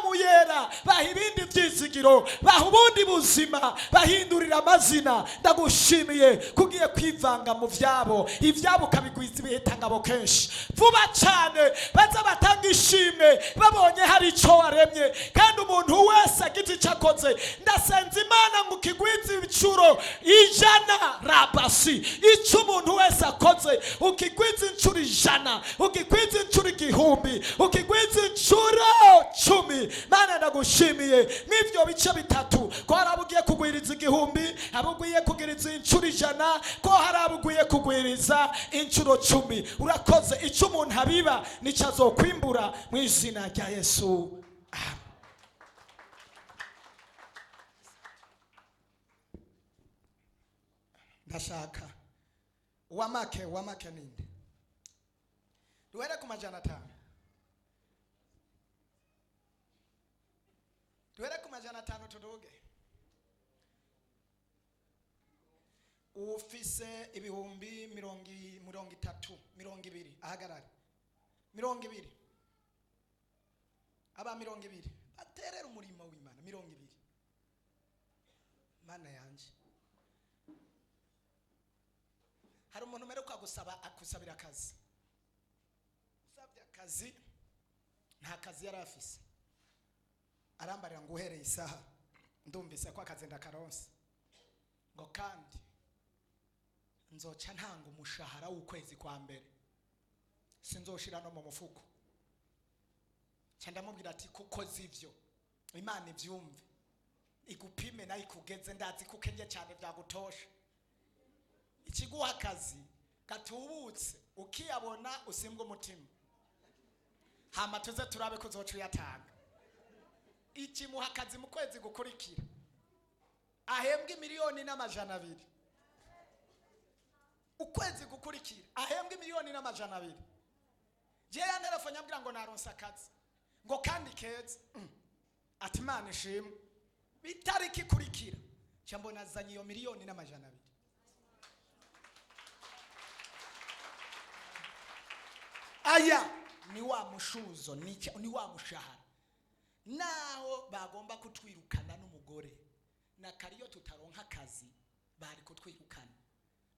muyera, baha ibindi byizigiro, baha ubundi buzima, bahindurira amazina. Ndagushimiye kugiye kwivanga mu byabo, ibyabo ukabigwiza ibihetangabo kenshi. Vuba cyane baza batanga ishimwe. ishimwe babonye hari icyo waremye. Kandi umuntu wese agize icyo akoze, ndasenza Imana ngo ukigwize ibicuro 100 rabasi. Icyo umuntu wese akoze ukigwize inshuro 100, ukigwize inshuro 1000, ukigwize inshuro 10. Mana, ndagushimiye n'ibyo bice bitatu, ko hari abo ugiye kugwiriza 1000, abo ugiye kugwiriza inshuro 100, ko hari abo ugiye kugwiriza inshuro 10. Urakoze. Icyo umuntu abiba nicyo azokwimbura, mu izina rya Yesu. Amen. Ndashaka uwamake, uwamake ninde? Duhere ku 500, duhere ku 500 tuduge. Ufise ibihumbi 30, 20, ahagarare. 20, aba 20 baterera umurimo w'Imana. 20, Mana yanje. Hari umuntu umeruka gusaba, akusabira akazi, usabye akazi, nta kazi yari afise, arambarira ngo uhereye isaha ndumvise ko akazi ndakaronse, ngo kandi nzoca ntanga umushahara w'ukwezi kwa mbere, sinzoshira no mu mufuko. Nca ndamubwira ati kuko zivyo Imana ivyumve, igupime nayo ikugeze, ndazi ko ukenye cyane byagutosha. Ikiguha akazi gatubutse ukiyabona usimbwa umutima, hama tuze turabe ko uzoca uyatanga. Ikimuha akazi mu kwezi gukurikira ahembwa 1,200,000. Ukwezi gukurikira ahembwa 1,200,000. Je ya telefone ambwira ngo naronse akazi, ngo kandi keza. Ati Imana ishimwe. Itariki ikurikira nca mbona azanye iyo 1,200,000. Aya ni wa mushuzo, ni wa mushahara. Naho bagomba kutwirukana n'umugore na kariyo tutaronka akazi, bari kutwirukana,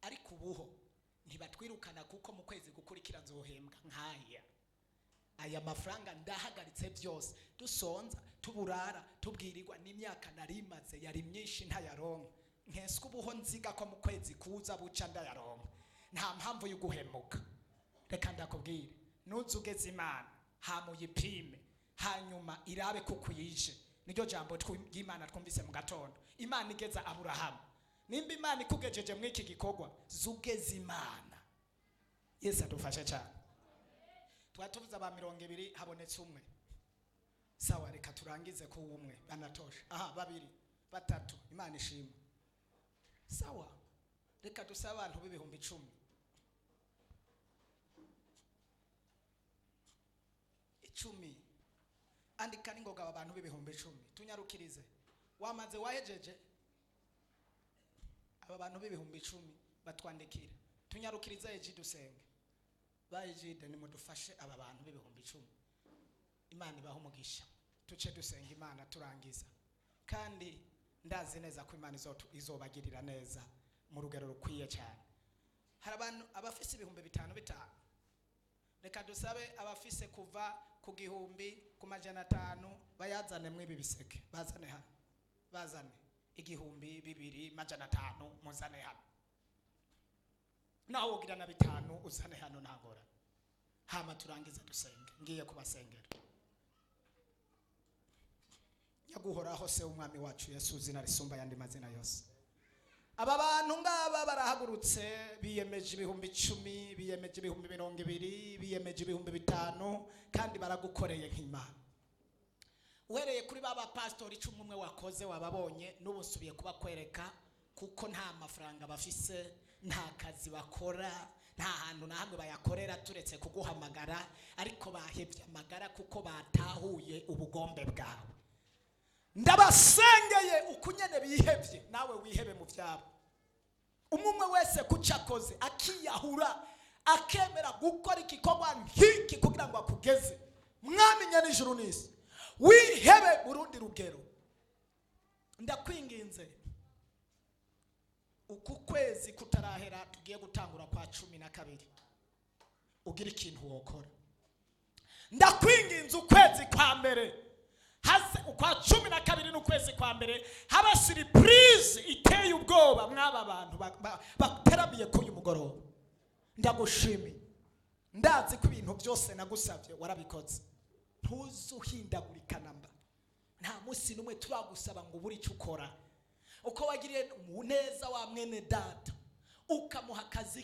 ariko ubuho ntibatwirukana kuko mu kwezi gukurikira nzohembwa nkaya. Aya mafaranga ndahagaritse byose, dusonza, tuburara, tubwirirwa n'imyaka narimaze yari myinshi ntayaronka. Nkeswe ubuho nziga ko mu kwezi kuza buca ndayaronka. Nta mpamvu yo guhemuka. Reka ndakubwire, nuzugeze Imana hamuyipime, hanyuma irabe kukuyije. Niryo jambo ry'Imana twumvise mu gatondo. Imana igeza Aburahamu. Nimba Imana ikugejeje mw'iki gikorwa, zugeze Imana. Yesu adufashe cyane. Twatuvuze aba 20, habonetse umwe. Sawa, reka turangize ku umwe, banatosha. Aha, 2, 3, Imana ishimwe. Sawa, reka dusabe abantu b'ibihumbi 10. 10. Andika ningoga abantu b'ibihumbi 10. Tunyarukirize. Wamaze wahejeje? Aba bantu b'ibihumbi 10 batwandikira. Tunyarukirize eji dusenge. Bayijide nimudufashe aba bantu b'ibihumbi 10. Imana ibahe umugisha. Tuce dusenga Imana turangiza. Kandi ndazi neza ko Imana izobagirira neza mu rugero rukwiye cyane. Hari abantu abafise ibihumbi 5 5. Reka dusabe abafise kuva ku 1000 ku 500 bayazane mwibi biseke. Bazane hano. Bazane 1000, 200, 500 muzane hano. Nawe ugira na 5 uzane hano ntagora. Hama turangiza dusenge. Ngiye kubasengera. Nyaguhoraho se umwami wacu Yesu, zina risumba yandi mazina yose. Aba bantu ngaba barahagurutse, biyemeje ibihumbi 10, biyemeje ibihumbi 20, biyemeje ibihumbi 5, kandi baragukoreye nk'Imana. Uhereye kuri baba pastori 11 wakoze wababonye, n'ubu nsubiye kubakwereka kuko nta mafaranga bafise, nta kazi bakora, nta hantu na hamwe bayakorera turetse kuguhamagara, ariko bahevye amagara kuko batahuye ubugombe bwawe. Ndabasengeye ukunyene bihevye, nawe wihebe mu vyabo. Umumwe wese kucakoze akiyahura, akemera gukora igikorwa nk'iki kugira ngo akugeze. Mwami nyanijuru n'isi, wihebe mu rundi rugero. Ndakwinginze, uku kwezi kutarahera tugiye gutangura kwa 12, ugira ikintu wokora. Ndakwinginze. Twirinze ukwezi kwa mbere, haze ukwa 12 n'ukwezi kwa mbere haba surprise iteye ubwoba. Mw'aba bantu bateramiye kuri uyu mugoroba, ndagushimiye. Ndazi ko ibintu byose nagusabye warabikoze, ntuzuhindagurika namba. Nta munsi n'umwe turagusaba ngo ubure icyo ukora. Uko wagiriye neza wa mwene data, ukamuha akazi.